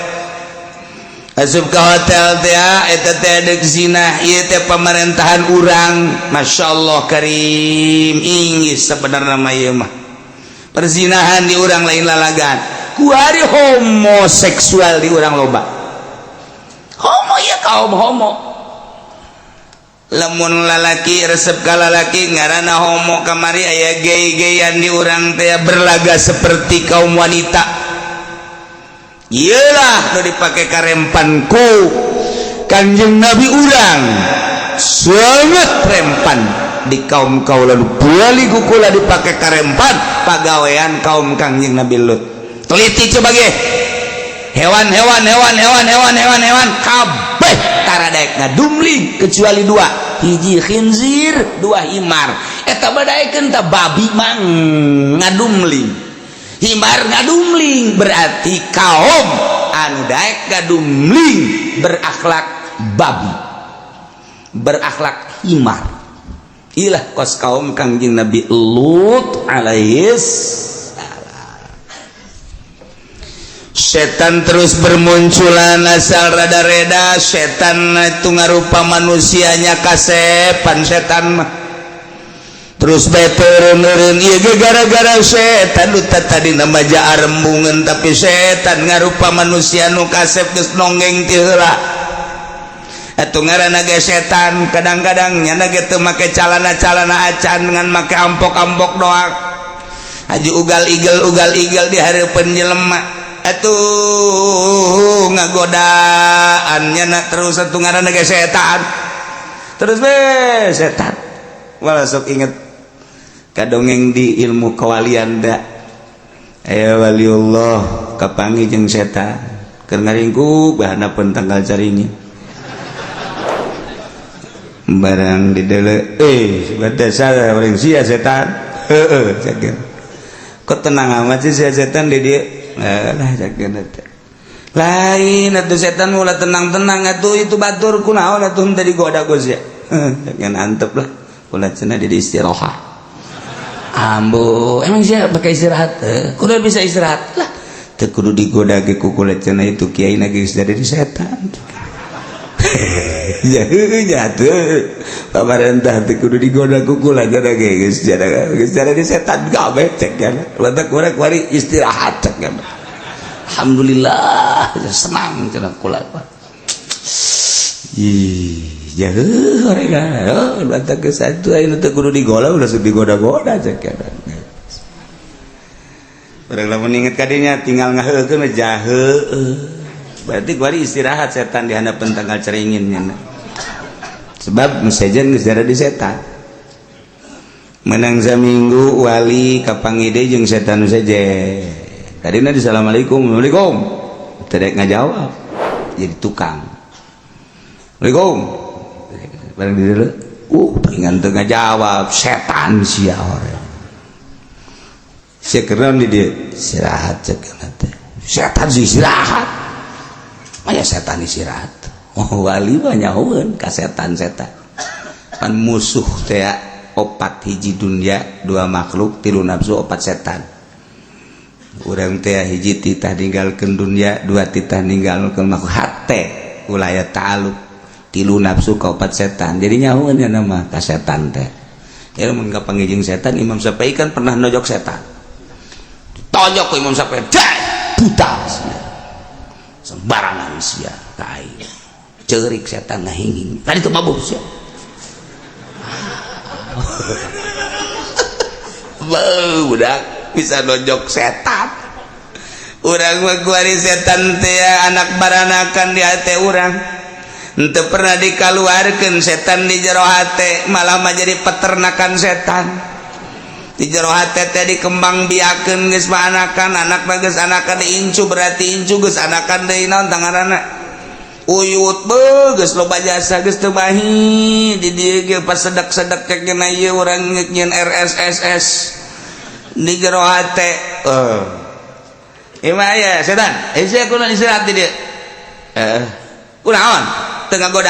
Asup ke hotel teh eta teh deuk zina. Ieu teh pemerintahan urang, Masya Allah karim, inggis sebenarnya mah ieu mah perzinahan di urang lain lalagaan. Kuari homoseksual di urang loba, homo ya, kaum homo. Lamun lalaki resep ka lalaki ngaranna homo. Kamari aya gay-gayan di urang teh, berlaga seperti kaum wanita. Iyalah nu dipake karempan ku Kanjeng Nabi urang, sangat rempan di kaum kaula nu bali ku kula dipake karempan pagawean kaum Kangjeng Nabi Lut. Teliti coba ge hewan-hewan, hewan, hewan, hewan, hewan, hewan kabeh tara daek ngadumling kecuali dua: hiji khinzir, dua himar. Eta badaekeun ta babi mang ngadumling, himar ngadumling. Berarti kaum anu daek ngadumling berakhlak babi, berakhlak himar. Ilah kos kaum Kangjeng Nabi Lut alaihis. Setan terus bermunculan asal rada-reda. Setan itu ngarupa manusianya kasepan. Setan mah terus bae turun-turun. Ieu ge gara-gara setan. Nu tadi nama jaar rembungan, tapi setan ngarupa manusia nu kasep geus nonggeng ti heula. Atuh ngaranna ge setan, kadang-kadang nyana ge teu make calana-calana acan, dengan make ampok-ampok doang. Haji ugal igel, ugal igel di hareupeun jelema atuh ngagodaan nyana terus. Atuh ngaranna ge setan, terus be setan. Malah sok inget kadongeng di ilmu kewalian da aya waliullah kapanggih jeung setan keur ngaringkuk bahanapun tangkal caringin. Barang di dele, eh, batas orang sia setan, heeh, cek, kok tenang amat sih sia setan di dia lah, cek teh. Lain atuh setan mula tenang-tenang atuh, itu batur kunaon atuh tadi goda ku sia. Cek, antep lah kula cenah di istirahat. Ambo, emang sia pakai istirahat? Kudu bisa istirahat lah, teu kudu digoda ge ku kula cenah, itu kiai na geus jadi setan. Ya ya tuh, pamarentah teu kudu digoda ku kula cenah ge geus jadi, geus jadi setan kabeh, cek kan. Lantak kurang kuari istirahat, cek kan. Alhamdulillah senang cenah kula. Ih, ya mereka, oh, lantak ke satu ayo teu kudu digoda, ulah sok digoda-goda, cek kan. Urang lamun inget kadinya tinggal ngaheukeun we jahe. Berarti kuari istirahat setan di handapeun tangkal caringin nya. Sebab sejen geus di setan. Menang saminggu wali kapanggih deui jeung setan saja. Tadina di assalamualaikum, assalamualaikum. Teu ngajawab. Jadi tukang. Assalamualaikum. Barang di dulu, pengen teu ngajawab, setan sia orang. Sia keren di dia istirahat, cek teh. Setan sih istirahat. Maya setan istirahat. Oh, wali mah nyahoeun ka setan-setan. Pan musuh teh opat: hiji dunia, dua makhluk, tilu nafsu, opat setan. Urang teh hiji titah ninggalkeun dunia, dua titah ninggalkeun makhluk, hate ulah aya ta'aluk, tilu nafsu, kaopat setan. Jadi nyahoeun nya nama ka setan teh ya. Mun kapanggih jeung setan, Imam Syafi'i kan pernah nojok setan, tojok ku Imam Syafi'i, buta. Sembarangan sia ka aing. Ceurik setan ngahinging. Tadi tuh mabuk sia. Beuh budak bisa nonjok setan. Urang mah kuari setan teh anak baranakan di hate urang. Henteu pernah dikaluarkeun setan di jero hate, malah mah jadi peternakan setan. Di jero hate teh dikembang biakeun geus mah anakan, anak mah geus anakan incu berarti incu geus anakan deui naon tangaranna. Uyut beuh geus loba jasa geus teu bahi di dieu ge pas sedak-sedak cek cenah ieu urang nyieun RSSS di jero hate. Ima aya setan, sia kunaon istirahat di dieu? Kunaon? Teu ngagoda.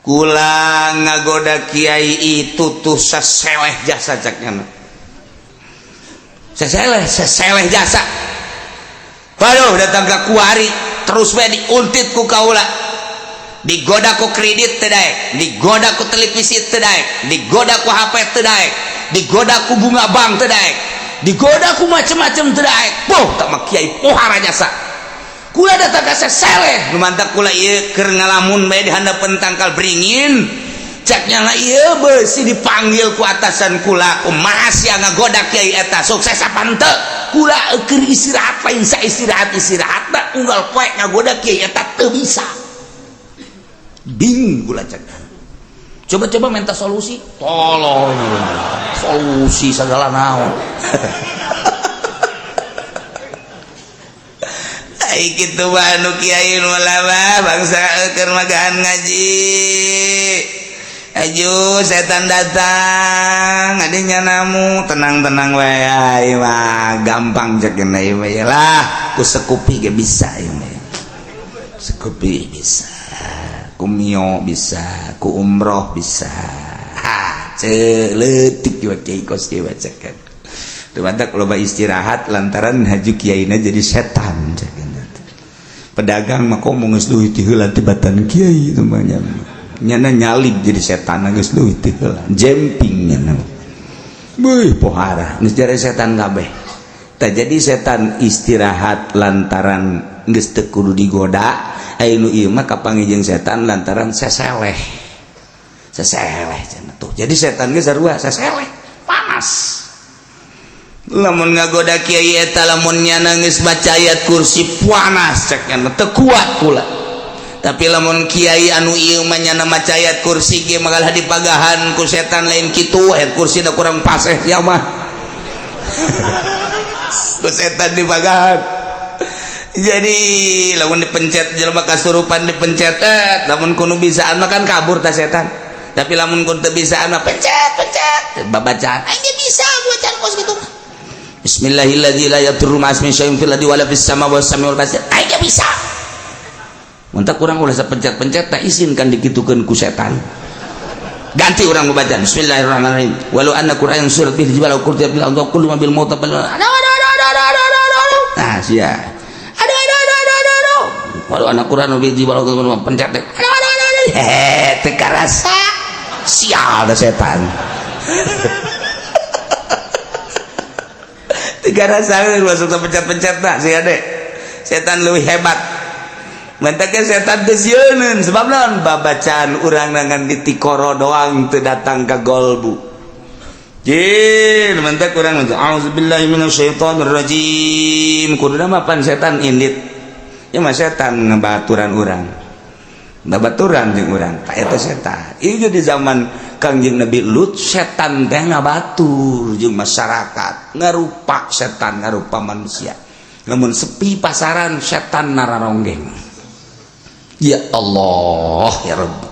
Kula ngagoda kiai itu tuh seseleh jasa ceknya. Seseleh, seseleh jasa. Waduh, datang ke kuari terus we diuntit ku kaula. Digoda ku kredit teu daek, digoda ku televisi teu daek, digoda ku HP teu daek, digoda ku bunga bank teu daek, digoda ku macem-macem teu daek. Poh, tak mah kiai pohara jasa. Kula datang ka seseleh, nu mantak kula ieu keur ngalamun bae di handapeun tangkal beringin. Ceknya lah ieu beusi dipanggil ku atasan kula, kumaha sia ngagoda kiai eta sukses apa henteu? Kula keur istirahat lain sa istirahat-istirahatna unggal poe ngagoda kiai eta teu bisa. Bing kula cek. Coba-coba minta solusi, tolong solusi segala naon. Ai kitu mah anu kiai nu lama bangsa keur magahan ngaji. Aju setan datang adinya namu tenang-tenang wae ai mah gampang cek ieu mah lah ku sekupi ge bisa ieu mah. Sekupi bisa, ku mio bisa, ku umroh bisa. Ha, leutik juga kiai kos kieu bacakan. Teu mantak loba istirahat lantaran haju kiaina jadi setan cek. Pedagang mah komo geus leuwih ti heula tibatan kiai itu mah nya. Nyana nyalip jadi setan geus leuwih ti heula. Jemping nyana. Beuh pohara geus jare setan kabeh. Tah jadi setan istirahat lantaran geus teu kudu digoda, aya nu ieu mah kapanggih jeung setan lantaran seseleh. Seseleh cenah tuh. Jadi setan geus sarua seseleh, panas. Lamun ngagoda kiai eta lamun nyana geus baca ayat kursi panas cek nyana teu kuat kula. Tapi lamun kiai anu ieu mah nyana maca ayat kursi ge magalah dipagahan ku setan lain kitu ayat kursi da kurang paseh sia mah. Ku setan dipagahan. Jadi lamun dipencet jelema kasurupan dipencet lamun kudu bisaan mah kan kabur ta setan. Tapi lamun kudu teu bisaan mah pencet pencet babacaan aing ge bisa bacaan kos kitu. Bismillahirrahmanirrahim la yadurru ma'asmi syai'un fil ardi wala fis sama was samiul basir. Aing ge bisa. Mun teh kurang ulah sapencet-pencet tak isin kan dikitukeun ku setan. Ganti urang babacaan Bismillahirrahmanirrahim. Walau anna Qur'an surat bil jibal qurtiya bil ardi kullu ma bil mauta bal. Aduh aduh aduh aduh aduh aduh. Nah sia. Aduh aduh aduh aduh aduh. Walau anna Qur'an bil jibal pencet teh. Aduh aduh aduh aduh. Hehe teu karasa. Sial da setan. Tiga rasa masuk ke pencet-pencet tak sih adek setan lebih hebat mentaknya setan teu sieuneun sebab naon babacaan urang nangan di tikoro doang teu datang ka golbu jin mentak urang auzubillahi minasyaitonir rajim kuduna mah pan setan indit ya mah setan ngabaturan urang babaturan jeung urang ta eta setan ieu di zaman Kangjeng Nabi Lut setan teh ngabatur jeung masyarakat ngarupa setan ngarupa manusia lamun sepi pasaran setan nararonggeng. Ya Allah ya Rabbi.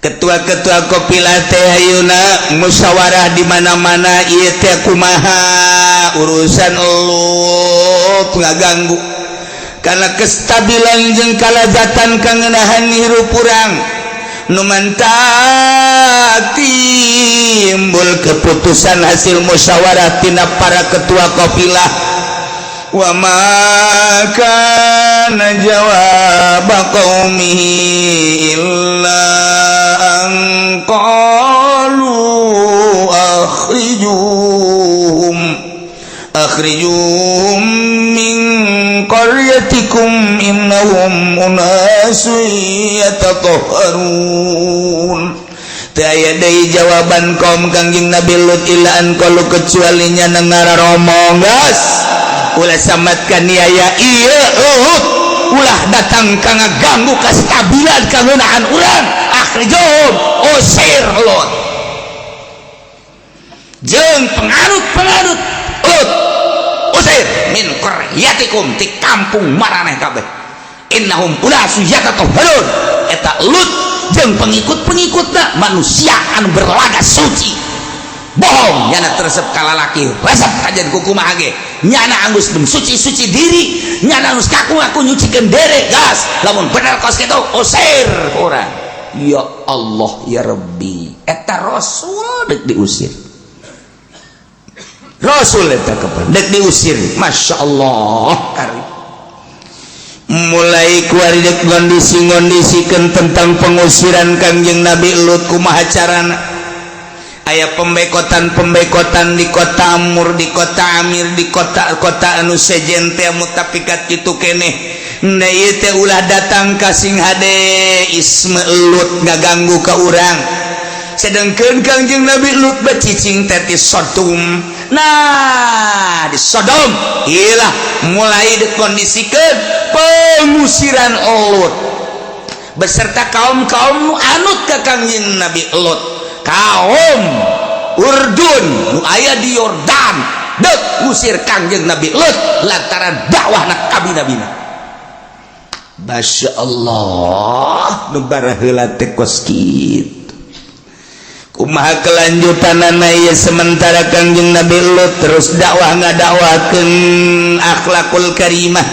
Ketua-ketua kopilah teh ayeuna musyawarah di mana-mana ieu teh kumaha urusan Lut ngaganggu karena kestabilan jeung kalazatan kangenahan hirup urang nu mantak timbul keputusan hasil musyawarah tina para ketua kafilah. Wa ma kana jawab qaumihi illa an qalu akhrijuhum min qaryatikum innahum unasun yatatahharun. Teu aya deui jawaban kaum Kangjeng Nabi Lut illa an qalu, kecuali nya ngararomong, "Geus, ulah samat kaniaya ieu Lut, ulah datang ka ngaganggu kestabilan kangeunaan urang. Akhrijuhum, usir Lut jeung penganut-penganut Lut, usir min qaryatikum, ti kampung maraneh kabeh. Innahum unasun yatatahharun." Eta Lut jeung pengikut-pengikutna manusia anu berlaga suci, bohong. Nyana teresep kalalaki, resep kajian kukumaha ge, nyana anggus suci-suci diri, nyana anggus kaku ngaku nyucikeun dere. Gas, lamun bener kos kitu, usir urang. Ya Allah ya Rabbi, eta Rasul dek diusir. Rasul eta kapan dek diusir? Masya Allah. Karim mulai kuari dek ngondisi-ngondisikan tentang pengusiran Kangjeng Nabi Lut. Kumaha carana? Aya pembekotan-pembekotan di kota Amur, di kota Amir, di kota-kota anu sejen teh mutafikat kitu keneh. Nah, ieu teh ulah datang ka sing hade isme Lut ngaganggu ka urang. Sedangkan Kangjeng Nabi Lut becicing teh di Sodom. Nah, di Sodom ilah mulai dikondisikan pengusiran Lut beserta kaum-kaum nu anut ke Kangjeng Nabi Lut. Kaum Urdun nu aya di Yordan dek ngusir Kangjeng Nabi Lut lantaran dakwah na kabi-nabina. Masya Allah, nu baraheula teh kos kitu. Kumaha kelanjutanana ieu? Sementara Kangjeng Nabi Lut terus dakwah, ngadakwakeun akhlakul karimah,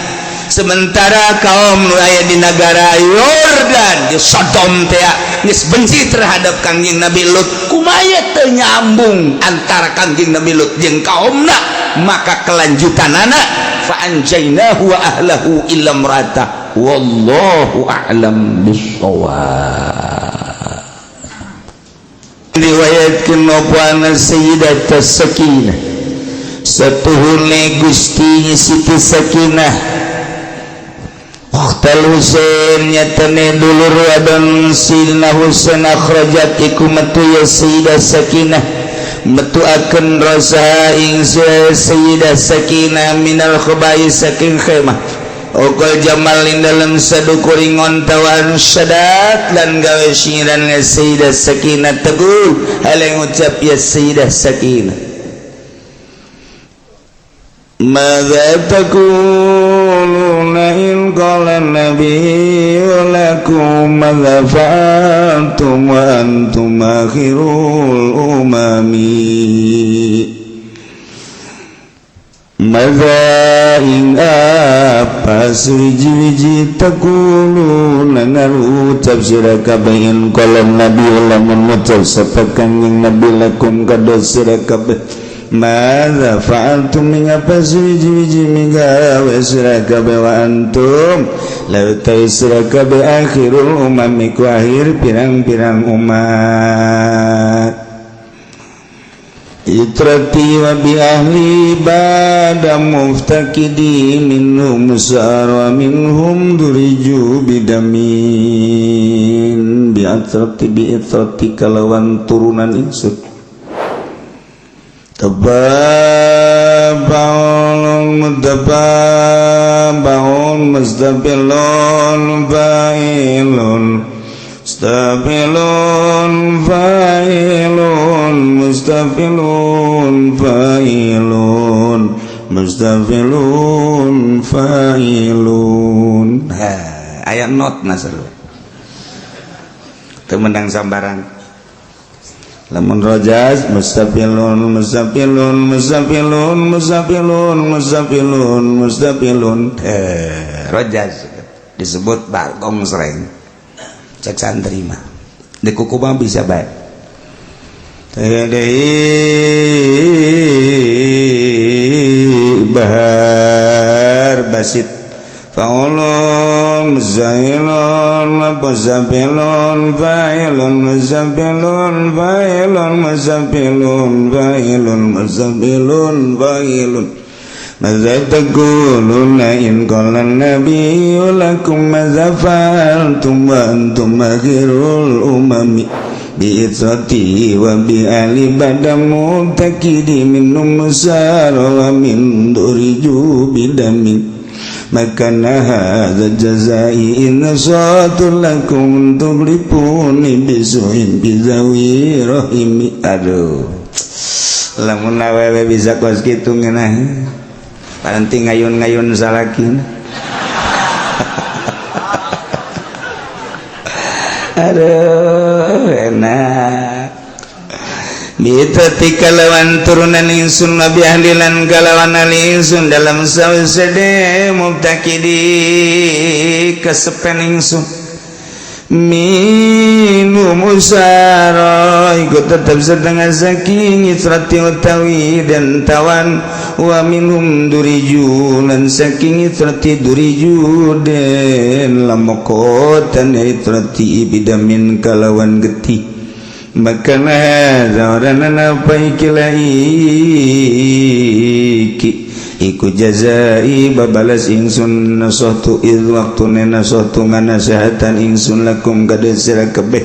sementara kaum nu aya di negara Yordan, di Sodom teh geus benci terhadap Kangjeng Nabi Lut. Kumaha teu nyambung antara Kangjeng Nabi Lut jeung kaumna? Maka kelanjutanana fa anjainahu wa ahlahu illa imra'atah, wallahu a'lam bissawab. Riwayatkeun apa anna Sayyidat Sakinah, satuhune Gusti Siti Sakinah ukhtal Husain, nyatane dulur wadon Sidina Husain, akhrajat iku metu ya Sayyidah Sakinah, metu akan rasa ing Sayyidah Sakinah minal khabai saking khemah Okol jamal ing dalam sadukuring ontawan syadat lan gawe syiran ya Sayyidah Sakinah teguh hal ngucap ya Sayyidah Sakinah, "Mada taquluna in qala nabiyyu lakum madza fa'altum wa antum akhirul umami? Madza ing apa suwiji-wiji taquluna ngarucap sira kabeh in qala nabiyyu lamun ngucap sapa Kangjeng Nabi lakum kada sira kabeh, madza fa'altum ing apa suwiji-wiji migawe sira kabeh, wa antum law ta sira kabeh akhirul umami ku akhir pirang-pirang umat? Itrati wa bi ahli bada muftakidi minhum sar wa minhum duriju bidamin bi atrati bi itrati kalawan turunan ingsun tababaun mutababaun mustabilun fa'ilun mustafilun fa'ilun mustafilun fa'ilun mustafilun fa'ilun. Ha, aya not nasr teu menang sambarang. Lamun rojaz mustafilun mustafilun mustafilun mustafilun mustafilun mustafilun. Eh, rojaz disebut bagong sreng cek santri mah, di kuku mah bisa baik. Deui bahar basit faulun zailun mustafilun fa'ilun mustafilun fa'ilun mustafilun fa'ilun mustafilun fa'ilun. Maza taquluna in qala nabiyyu lakum maza fa'altum wa antum akhirul umami bi itrati wa bi ali badamu takidi min musara wa min duriju bidami makana hadza jazai in satu lakum tuglipuni bisuin bizawi rahimi. Aduh, lamun awewe bisa kos kitu ngeunah paranti ngayun-ngayun salakina. Aduh, enak. Bitati kalawan turunan ingsun nabi ahlilan kalawan ahli ingsun dalam sawsade mubtakidi kesepen ingsun minu musara ikut tetap setengah saking itrati utawi dan tawan wa minhum duriju lan saking itrati duriju den lamokotan itrati bidamin kalawan getih makana zawaran apa ikila iki iku jazai babalas ingsun nasahtu id waktune nasahtu nganasehatan ingsun lakum kada sira kabeh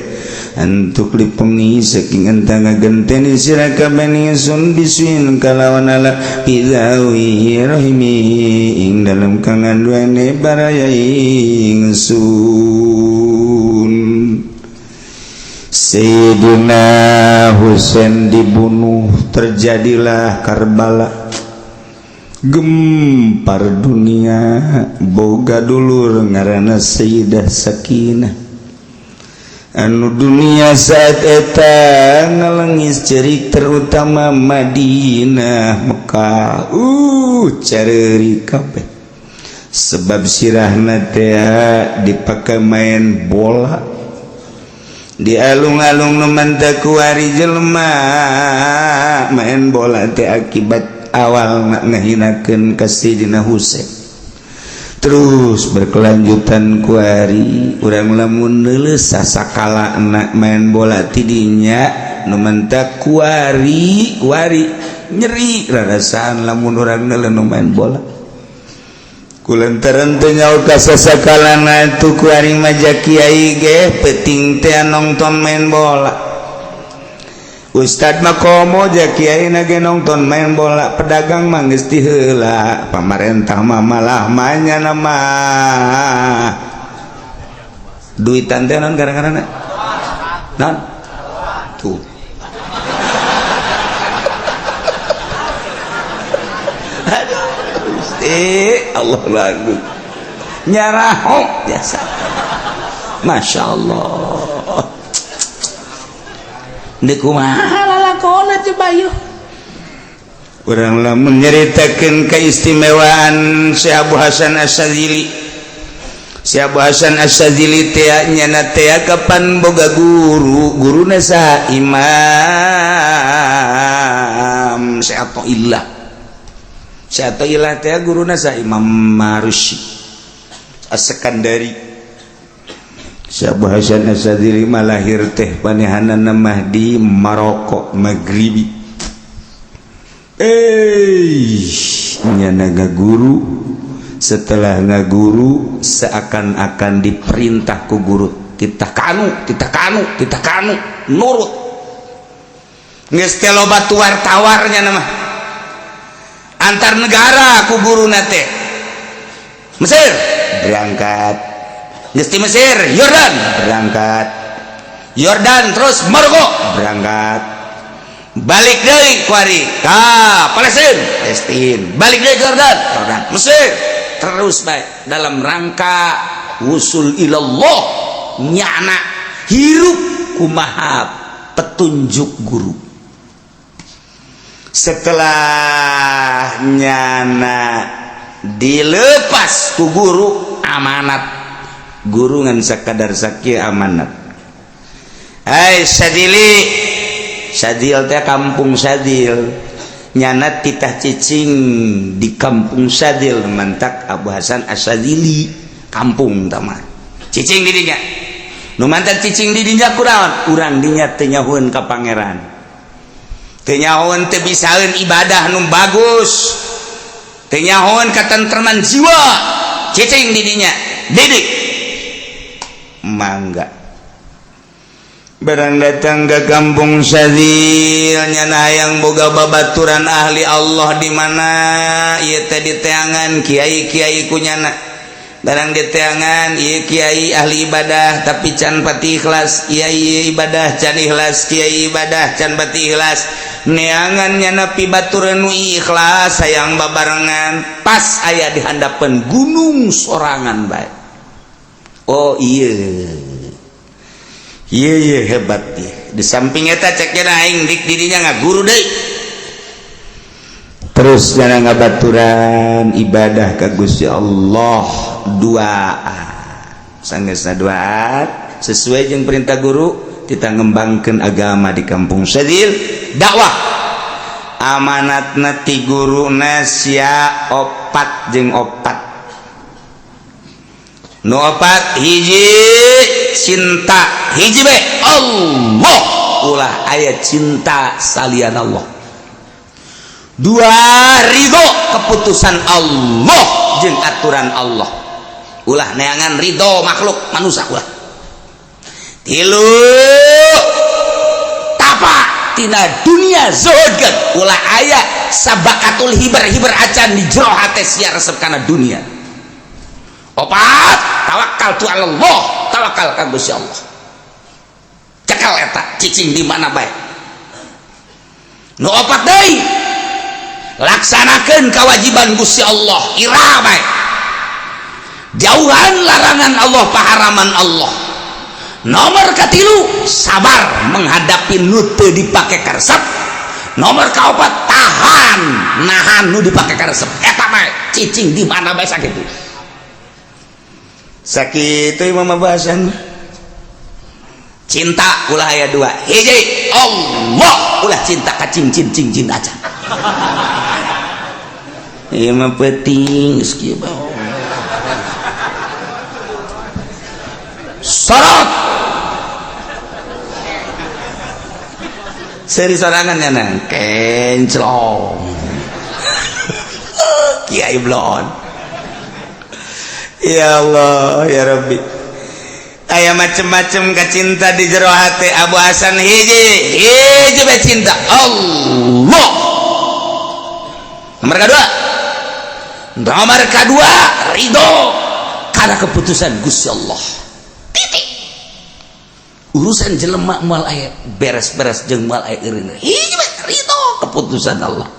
antuk lipuni saking entang ngagenteni sira kabeh ingsun bisuin kalawan ala bizawi rahimi ing dalem kanganduane baraya ingsun. Sayyidina Husain dibunuh, terjadilah Karbala, gempar dunia. Boga dulur ngaranna Sayyidah Sakinah anu dunia saat eta ngalengis cerik terutama Madinah Mekah careurik kabeh sebab sirahna teh dipake main bola di alung-alung nu manteh kuari jelema main bola teh akibat awal ngahinakeun ka Sayyidina Husain terus berkelanjutan kuari urang lamun neuleus sasakala anak main bola tidinya nu manteh kuari kuari nyeri rarasaan lamun urang neuleus nu main bola kulantaran teu nyaho ka sasakalana tu kuari maja kiai ge peuting teh nongton main bola. Ustad mah komo ja kiai na ge nongton main bola, pedagang mah geus ti heula, pamarentah mah malah manyana mah duitan teh naon gara-garana naon tuh. Allah lagu nyarahok biasa. Masya Allah di kumaha lalakona coba yuk urang lamun nyaritakeun keistimewaan Syekh Abu Hasan Asy-Syadzili. Syekh Abu Hasan Asy-Syadzili teh nyana teh kapan boga guru, guruna saha? Imam Syekh Athaillah. Syekh Athaillah teh guruna saha? Imam Marusi As-Sekandari. Syekh Abu Hasan Asy-Syadzili mah lahir teh panehanana mah di Maroko Maghribi. Nyana ngaguru, setelah ngaguru seakan-akan diperintah ku guru, titah kanu, titah kanu, titah kanu, nurut. Geus teh loba tuar-tawarnya mah. Antar negara ku guruna teh. Mesir berangkat. Geus ti Mesir, Yordan berangkat. Yordan terus Maroko berangkat. Balik deui kuari ka Palestina, Palestina. Balik deui Yordan, Yordan, Mesir. Terus baik dalam rangka wusul ilallah nyana hirup kumaha petunjuk guru. Setelah nyana dilepas ku guru amanat, guru ngan sakadar sakieu amanat. Hai Sadili, Sadil teh kampung Sadil, nyana titah cicing di kampung Sadil mantak Abu Hasan Asy-Syadzili kampung tama cicing di dinya. Nu mantak cicing di dinya kunaon? Urang dinya teu nyahueun ka pangeran, teu nyahueun, teu bisaeun ibadah nu bagus. Teu nyahoeun katentreman jiwa, cicing di dinya, didik. Mangga. Barang datang ke kampung Syadzil nyana hayang boga babaturan ahli Allah di mana ieu teh diteangan kiai-kiai ku nyana. Barang diteangan ieu kiai ahli ibadah tapi can pati ikhlas, kiai ibadah can ikhlas, kiai ibadah can pati ikhlas. Neangan nyana pibaturan nu ikhlas hayang babarengan pas aya di handapeun gunung sorangan bae. Oh iya. Iya iya hebat dia. Di samping eta cek aing dik dirinya ngaguru deui. Terus jangan ngabaturan ibadah ka Gusti Allah doa. Sanggeusna doa sesuai jeung perintah guru kita ngembangkeun agama di kampung Syadzil dakwah. Amanatna ti guruna sia opat jeung opat. Nu opat hiji cinta hiji be Allah ulah aya cinta salian Allah. Dua ridho keputusan Allah jeung aturan Allah ulah neangan ridho makhluk manusia ulah. Tilu tapa tina dunia zuhudkeun ulah aya sabakatul hiber-hiber acan di jero hate sia resep kana dunia. Opat tawakal tu Allah tawakal ka Gusti Allah. Cekal eta cicing di mana bae. Nu opat deui laksanakeun kewajiban Gusti Allah ira bae. Jauhan larangan Allah paharaman Allah. Nomor katilu sabar menghadapi nu teu dipake karesep. Nomor kaopat tahan nahan nu dipake karesep. Eta bae cicing di mana bae sakitu. Sakitu imam bahasan. Cinta ulah aya dua. Hiji Allah ulah cinta ka cincin cincin aja. Ieu mah peuting geus kieu bae. Sorot. Seuri sorangan nya nang kenclong. Kiai blon. Ya Allah ya Rabbi. Aya macem-macem kacinta di jero hati Abu Hasan hiji hiji bae cinta Allah. Nomor kedua, nomor kedua ridho karena keputusan Gusti Allah. Titik. Urusan jelema moal aya beres-beres jeung moal aya eureun. Hiji bae ridho keputusan Allah.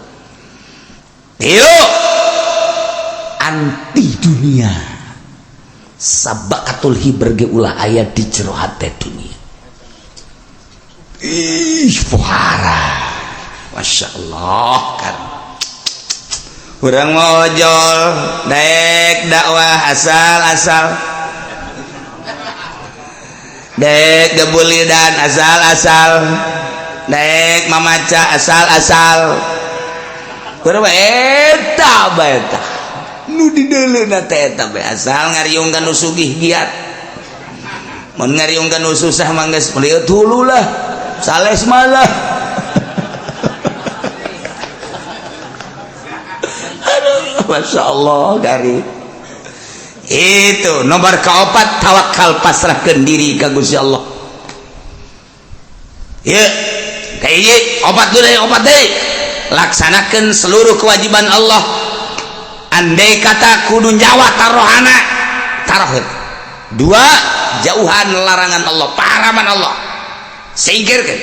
Tilu anti dunia. Sabakatul hiber ge ulah aya di jero hate dunia. Ih, pohara. Masya Allah kan. Urang mau ojol, daek dakwah asal-asal. Daek gebulidan asal-asal. Daek mamaca asal-asal. Urang mah eta bae tah. Nu dideuleuna teh eta bae asal ngariungkeun nu sugih giat. Mun ngariungkeun nu susah mah geus meliut hulu lah. Sales malah. Aduh, Masya Allah gari. Itu nomor keopat tawakal pasrahkeun diri ka Gusti Allah. Ieu kahiji opat deui opat deui. Laksanakeun seluruh kewajiban Allah. Andai kata kudu nyawa tarohana taroh. Dua jauhan larangan Allah paharaman Allah singkirkan.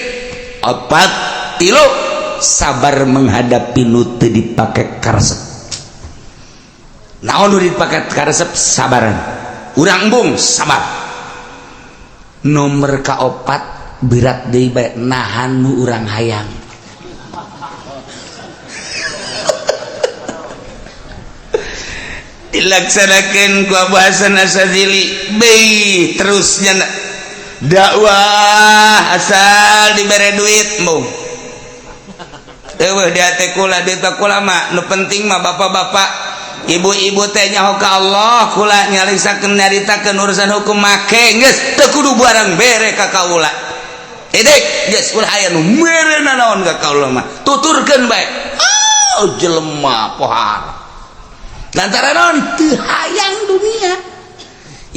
Opat tilu sabar menghadapi nu teu dipake karesep. Naon nu dipake karesep sabaran urang embung sabar. Nomor kaopat berat deui bae nahan nu urang hayang. Dilaksanakan ku Abu Hasan Asy-Syadzili bei terusnya dakwah asal dibere duit mung eueuh di hate kula duit kula mah nu penting mah bapak-bapak ibu-ibu teh nyaho ka Allah kula nyarisakeun nyaritakeun urusan hukum make geus teu kudu barang bere ka kaula titik geus ulah aya nu mere nanaon ka kaula mah tuturkeun bae oh jelema pohara. Lantaran naon? Teu hayang dunia.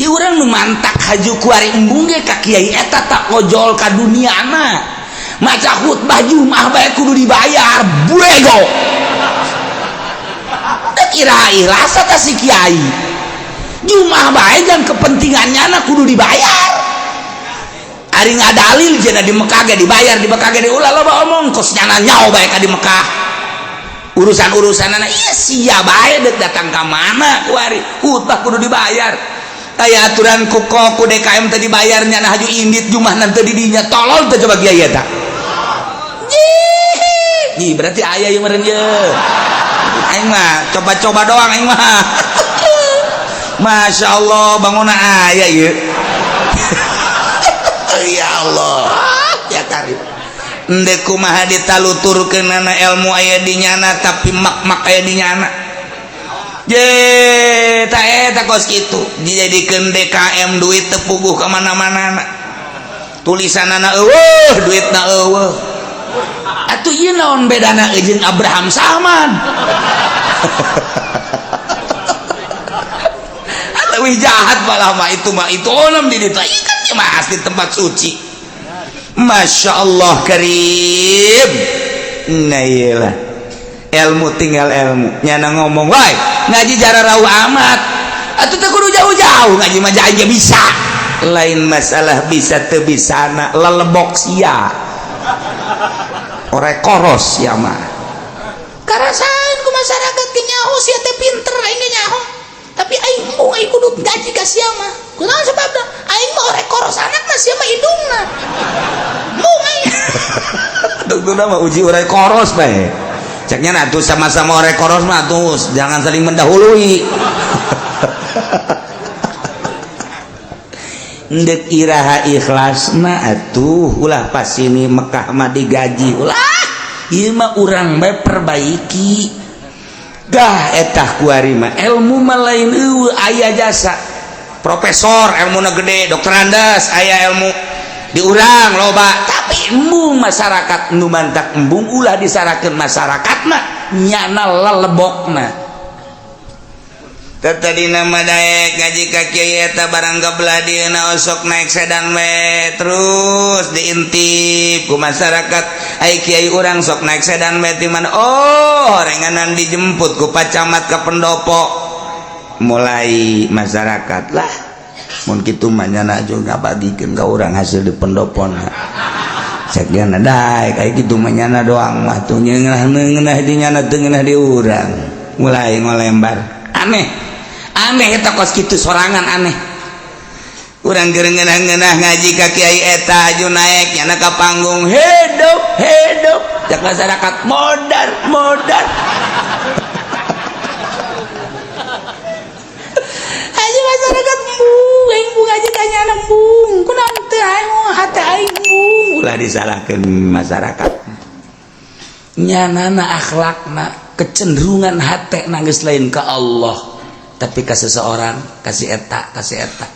Ieu urang nu mantak haju kuari embung ge ka kiai eta tak ngojol ka duniana. Maca khutbah Jumat bae kudu dibayar, bego. Teu kira ikhlas ta si kiai. Jumat bae jang kepentingannya na kudu dibayar. Ari ngadalil jena di Mekah ge dibayar, di Mekah ge diulah loba omong kos nyana nyao bae ka di Mekah. Urusan-urusanana ieu sia bae deuk datang ka mana kuari khutbah kudu dibayar. Aya aturan ku ku DKM teh dibayar nyana haju indit Jumat nanti di dinya tolol teh coba kiai eta. Ih, berarti aya ieu meureun ye. Aing mah coba-coba doang aing mah. Masya Allah bangunna aya ieu. Ya Allah ya Karim. Endek kumaha ditaluturkeunana ilmu aya di nyana tapi mak-mak aya di nyana. Je ta eta kos kitu dijadikeun DKM duit teu puguh ka mana-mana. Tulisanana eueuh duitna eueuh. Atuh ieu naon bedana jeung Abraham Salman? Leuwih jahat malah mah itu onem di ditu kan ieu mah asli tempat suci. Masya Allah Karim. Nah iyalah ilmu tinggal ilmu nyana ngomong wae ngaji jara rauh amat atuh teu kudu jauh-jauh ngaji mah aja bisa. Lain masalah bisa teu bisana lelebok sia ore koros sia mah Karasaeun ku masyarakat ge nyaho sia teh pinter aing ge nyaho. Tapi aing embung aing kudu gaji ka sia mah. Kunaon sebabna? Aing mah ore koros anak mah sia mah indungna. Embung aing. Tungtuna mah uji urai koros bae. Ceknya nah tuh sama-sama ore koros mah tuh jangan saling mendahului. Ndek iraha ikhlasna atuh ulah pas ini Mekah mah digaji ulah ieu mah urang bae perbaiki. Dah etah kuari mah ilmu mah lain eueuh aya jasa. Profesor ilmuna gede, dokter Andes aya ilmu di urang loba tapi embung masyarakat nu mantak embung ulah disarakeun masyarakatna nyana lelebokna. Tadi nama daek ngaji ka kiai eta barang gebelah dieuna osok naik sedan we terus diintip ku masyarakat. Ai kiai urang sok naik sedan we ti mana? Oh, horenganan dijemput ku Pak Camat ka pendopo. Mulai masyarakat lah mun kitu mah nyana juga ngabagikeun ka urang hasil di pendopona. Sekian daek ai kitu mah nyana doang mah tuh ngeunah di nyana teu ngeunah di urang. Mulai ngolembar. Aneh. Aneh eta kos kitu sorangan aneh. Urang keur ngeunah-ngeunah ngaji ka kiai eta aju naek nyana ka panggung hidup hidup cak masyarakat modar modar. Aja masyarakat embung aing embung aja ka nyana embung kunaon teu aing hate aing embung. Ulah disalahkeun masyarakat. Nyanana akhlakna kecenderungan hate nangis lain ke Allah tapi ke seseorang kasih eta kasih eta.